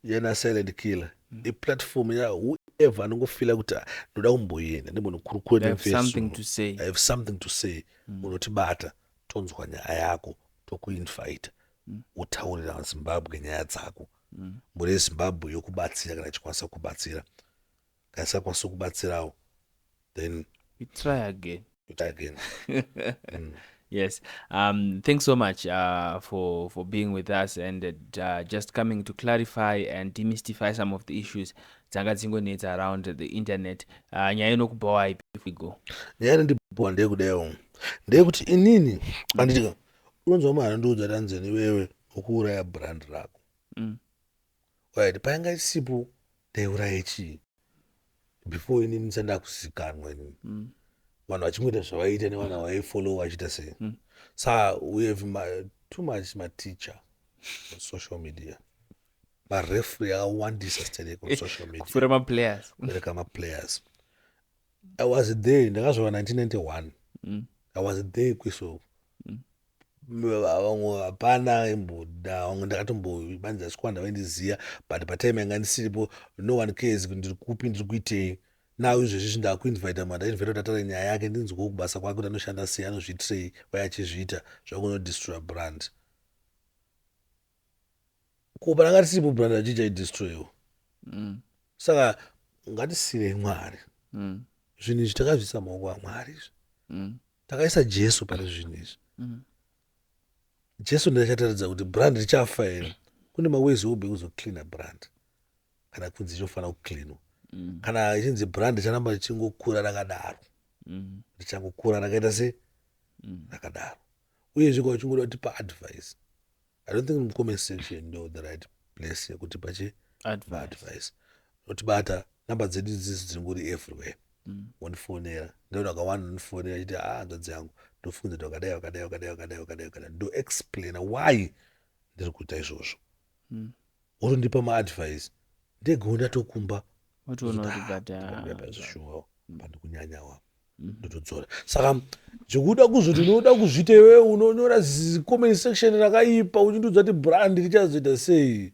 yana Silent Killer, iplatform ya whoever anongofeela kuti, "Ah, ndoda kumboenda ndimbonokurukura." I have something to say. I have something to say. Unotibata, tonzwa nyaya yako, tokuinvita, utaurira Zimbabwe nyaya dzako. Mhuri yeZimbabwe yokubatsira kana ichikwanisa kubatsira. Kana isingakwanisi kubatsirawo, then We try again. You try again. Yes. Thanks so much for being with us and just coming to clarify and demystify some of the issues dzanga dzingonetsa around the internet. Nyaya inokubhowa ipi if we go? Nyaya inondibhowa ndeyekudaio, ndeyekuti inini anditika unonzwa munhu anondiudza kuti, "Anzeni, iwewe ukuuraya brand rako." Right, painga isipo ndaiuraya chii before inini ndisati ndakuzikanwa inini? Vanhu vachingoita zvavaita nevanhu vaifollow vachiita sei. Saka we have too much mateacher on social media, mareferee akawandisa sterek on social media. Kupfuura maplayers. Kubereka maplayers. I was there, ndakazvarwa 1991. I was there kwiso vamwe hapana imboda, vamwe ndakatombobanza Squanda vaindiziva, but patime yanga ndisiripo, no one cares kuti ndiri kupi, ndiri kuitei. Now izvezvi ndakuinvita munhu, ndainvita kuti ataure nyaya yake, ndinzwewo kubasa kwake kuti anoshanda sei, anozviitirei, wai achizviita zvakunodestroya brand. Ko pananga tisipo, brand achichaidestroyiwa. Saka ngatisiyirei Mwari. Zvinhu izvi takazviisa mumaoko aMwari izvi. Takaisa Jesu pane zvinhu izvi. Jesu ndachataridza kuti brand richafa here. Kune maways obe kuzocleana brand kana kunzi inofanira kucleanwa. Kana ichinzi brand richaramba richingokura rakadaro, richangokura rakaita se rakadaro. Uyezve kwa uchingoda kutipa advice, I don't think mucomment section ndo the right place yekuti pachi advice. Advice notibata, namba dzedu dzisi dzingori everywhere. Wondifonera, ndinoda akawanda unondifonera achiti, "Ah, hanzvadzi yangu, ndofunza kuti wakadai, wakadai, wakadai, wakadai, wakadai, wakadai." Ndoexplaina why ndiri kuita izvozvo. Wotondipa maadvice, ndegawo ndatokumba. Watoona kuti but Shuwa, pandikunyanyawa ndotodzora. Saka zvekuda kuzoti unoda kuzviita iwewe, unonyora comment section rakaipa uchindiudza kuti brand richazoita sei,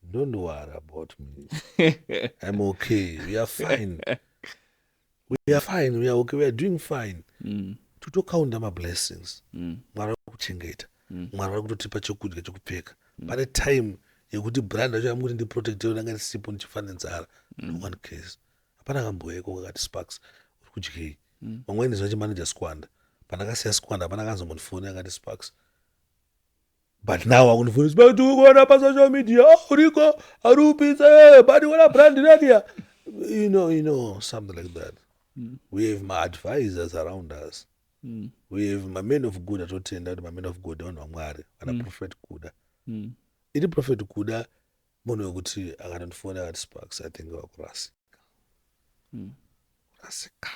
don't worry about me. I'm okay, we are fine, we are fine, we are okay, we are doing fine. Totokaunda mablessings. Mwari vari kuchengeta. Mwari vari kutotipa chekudya, chekupfeka. Pane time yekuti brand racho yamukuti ndiprotecte ndanga ndisipo, ndichifa nenzara, no one cares. Hapana kamboyeko kakati, "Sparks, uri kudyei?" Vamweni zvachimanager Squanda, pandakasiya Squanda hapana kanzombondifoni akati, "Sparks, But now akundifundisa but ukuona pasocial media, oh, uriko ari upisa, but wana brand radia, something like that. We have my advisors around us. We have my men of God atotenda kuti ma-men of God, vanhu vaMwari, vana Prophet Kuda. Iri Prophet Kuda munhu wekuti akatondifona akati, "Sparks, I think wakurasika." Kurasika.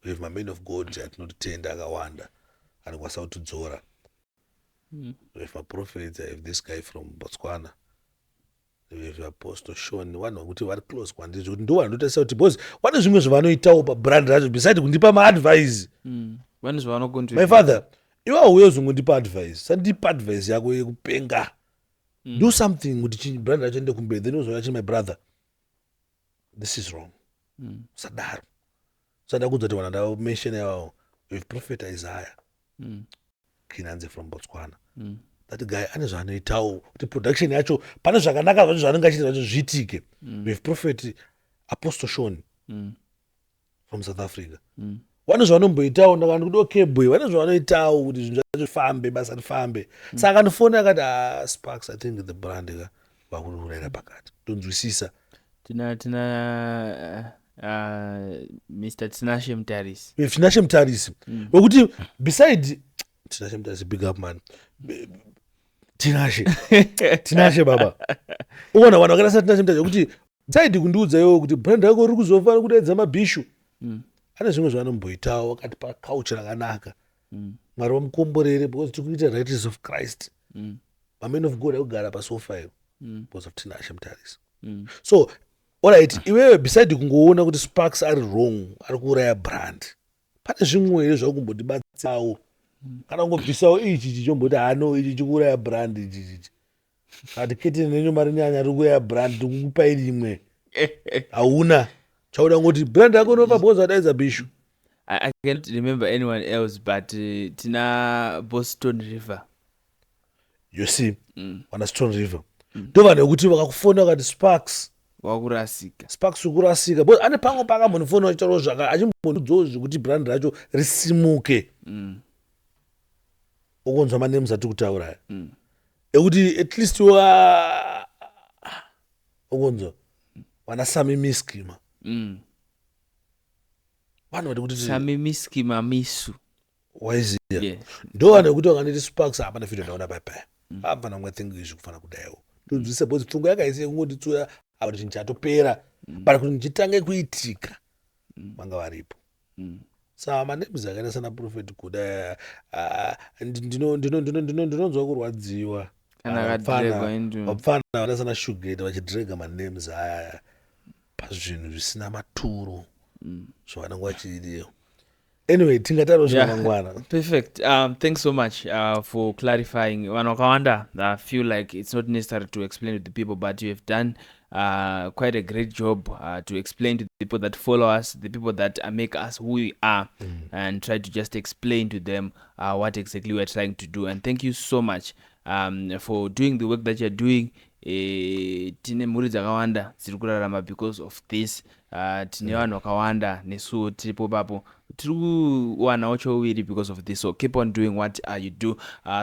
We have my men of God atinotenda akawanda anokwanisa kutidzora. We have maprophets. I have this guy from Botswana. We have Apostle Shon, vanhu vekuti vari close kwandiri, zvekuti ndo vandotarisa kuti, because vane zvimwe zvavanoitawo pabrand racho beside kundipa maadvice. Vane My zvavanocontribute. father, iwe auye uzongondipa advice, sandipa advice yako yekupenga. Do something kuti brand racho ende kumberi, then uzouya chini, "My brother, this is wrong." Usadaro. Usada kudza kuti vanhu ndamention ivavo. With Prophet Isaiah Kinanze from Botswana, that guy ane zvaanoitawo kuti production yacho pane zvakanaka zvacho zvaanenge achiita zvacho zviitike. With Prophet Apostle Shon from South Africa, vane zvavanomboitawo. Ndakandi kudiwa keboy, vane zvavanoitawo kuti zvinhu zvacho zvifambe, basa rifambe. Saka akandifona akati, "Ah, Sparks, I think the brand ka vakuurayira pakati." Ndonzwisisa. Tina Mr Tinashe Mutarisi. With Tinashe Mutarisi, wekuti beside Tinashe Mutarisi, big up man, Tinashe, Tinashe baba, uona vanhu vakaita saTinashe Mutarisi, wekuti beside kundiudza iwo kuti brand rako riri kuzofa kudaidza mabhishu, ane zvimwe zvaanomboitawo akati pacouch rakanaka. Mwari vamukomborere, because tiri kuita Righteous of Christ. Mamen of God akugara pasofa iyo because of Tinashe Mutarisi. So alright, iwewe beside kungoona kuti Sparks ari wrong, ari kuuraya brand, pane zvimwe here zvakumbondibatsirawo kana kungobvisawo ichi chichomboti hano ichi chikuuraya brand, ichi chichi kati keteni nenyu mari nyanya riri kuuraya brand, ndikukupai rimwe? Hauna chauda ngoti brand yako inofa because wadaidza bishu. I cannot remember anyone else, but tina Boston River. You see, vana Stone River ndo vanhu vekuti vakakufona vakati, "Sparks, Wakurasika." Sparks, ukurasika," because ane pamwe paakambonifona achitaurawo zvaka achimbondiudzawo zvekuti brand racho risimuke. Ukonzwa manemes atiri kutaura ekuti at least wa ukonzwa vana Sami Miskima, vanhu vari kuti Sami Miski Mamisu. Waiziya? Yeah. Ndo vanhu vekuti vakanditi, "Sparks, hapana video ndaona paipaya apfana kunga think izvi kufana kudaiwo." Ndonzwisisa because pfungwa yakaisi yekungonditsura apa chinhu chatopera, but kuti ndichitange kuitika vanga varipo. Saka manemes akaita sana Prophet Kuda, ah, ndinonzwa kurwadziwa. Kana akadregwa into Vapfana vakaita sana Shugeta vachidrega manames aya pazvinhu zvisina maturo zvavanenge vachidiwa. Anyway, tingataura Yeah. zvamangwana. Perfect. Thanks so much for clarifying. Vanhu vakawanda feel like it's not necessary to explain to the people, but you have done quite a great job to explain to the people that follow us, the people that make us who we are, and try to just explain to them what exactly we are trying to do. And thank you so much for doing the work that you're doing. Tine mhuri dzakawanda dziri kurarama because of this. Tine vanhu vakawanda, nesuwo tiripo papo tiri kuwanawo chouviri because of this. So keep on doing what you do.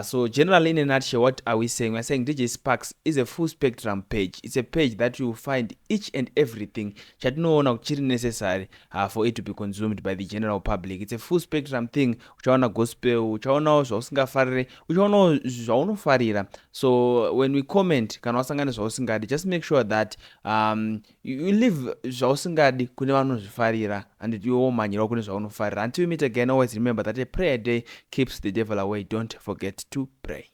So generally, in a nutshell, what are we saying? We're saying DJ Sparks is a full spectrum page. It's a page that you will find each and everything chatinoona kuti chiri necessary for it to be consumed by the general public. It's a full spectrum thing. Uchaona gospel, uchaonawo zvausingafarire, uchaonawo zvaunofarira. So when we comment, kana wasangana nezvausingadi, just make sure that you leave zvausingadi kune vanozvifarira and iwe womhanyirawo kune zvaunofarira. Until we meet again, always remember that a prayer day keeps the devil away. Don't forget to pray.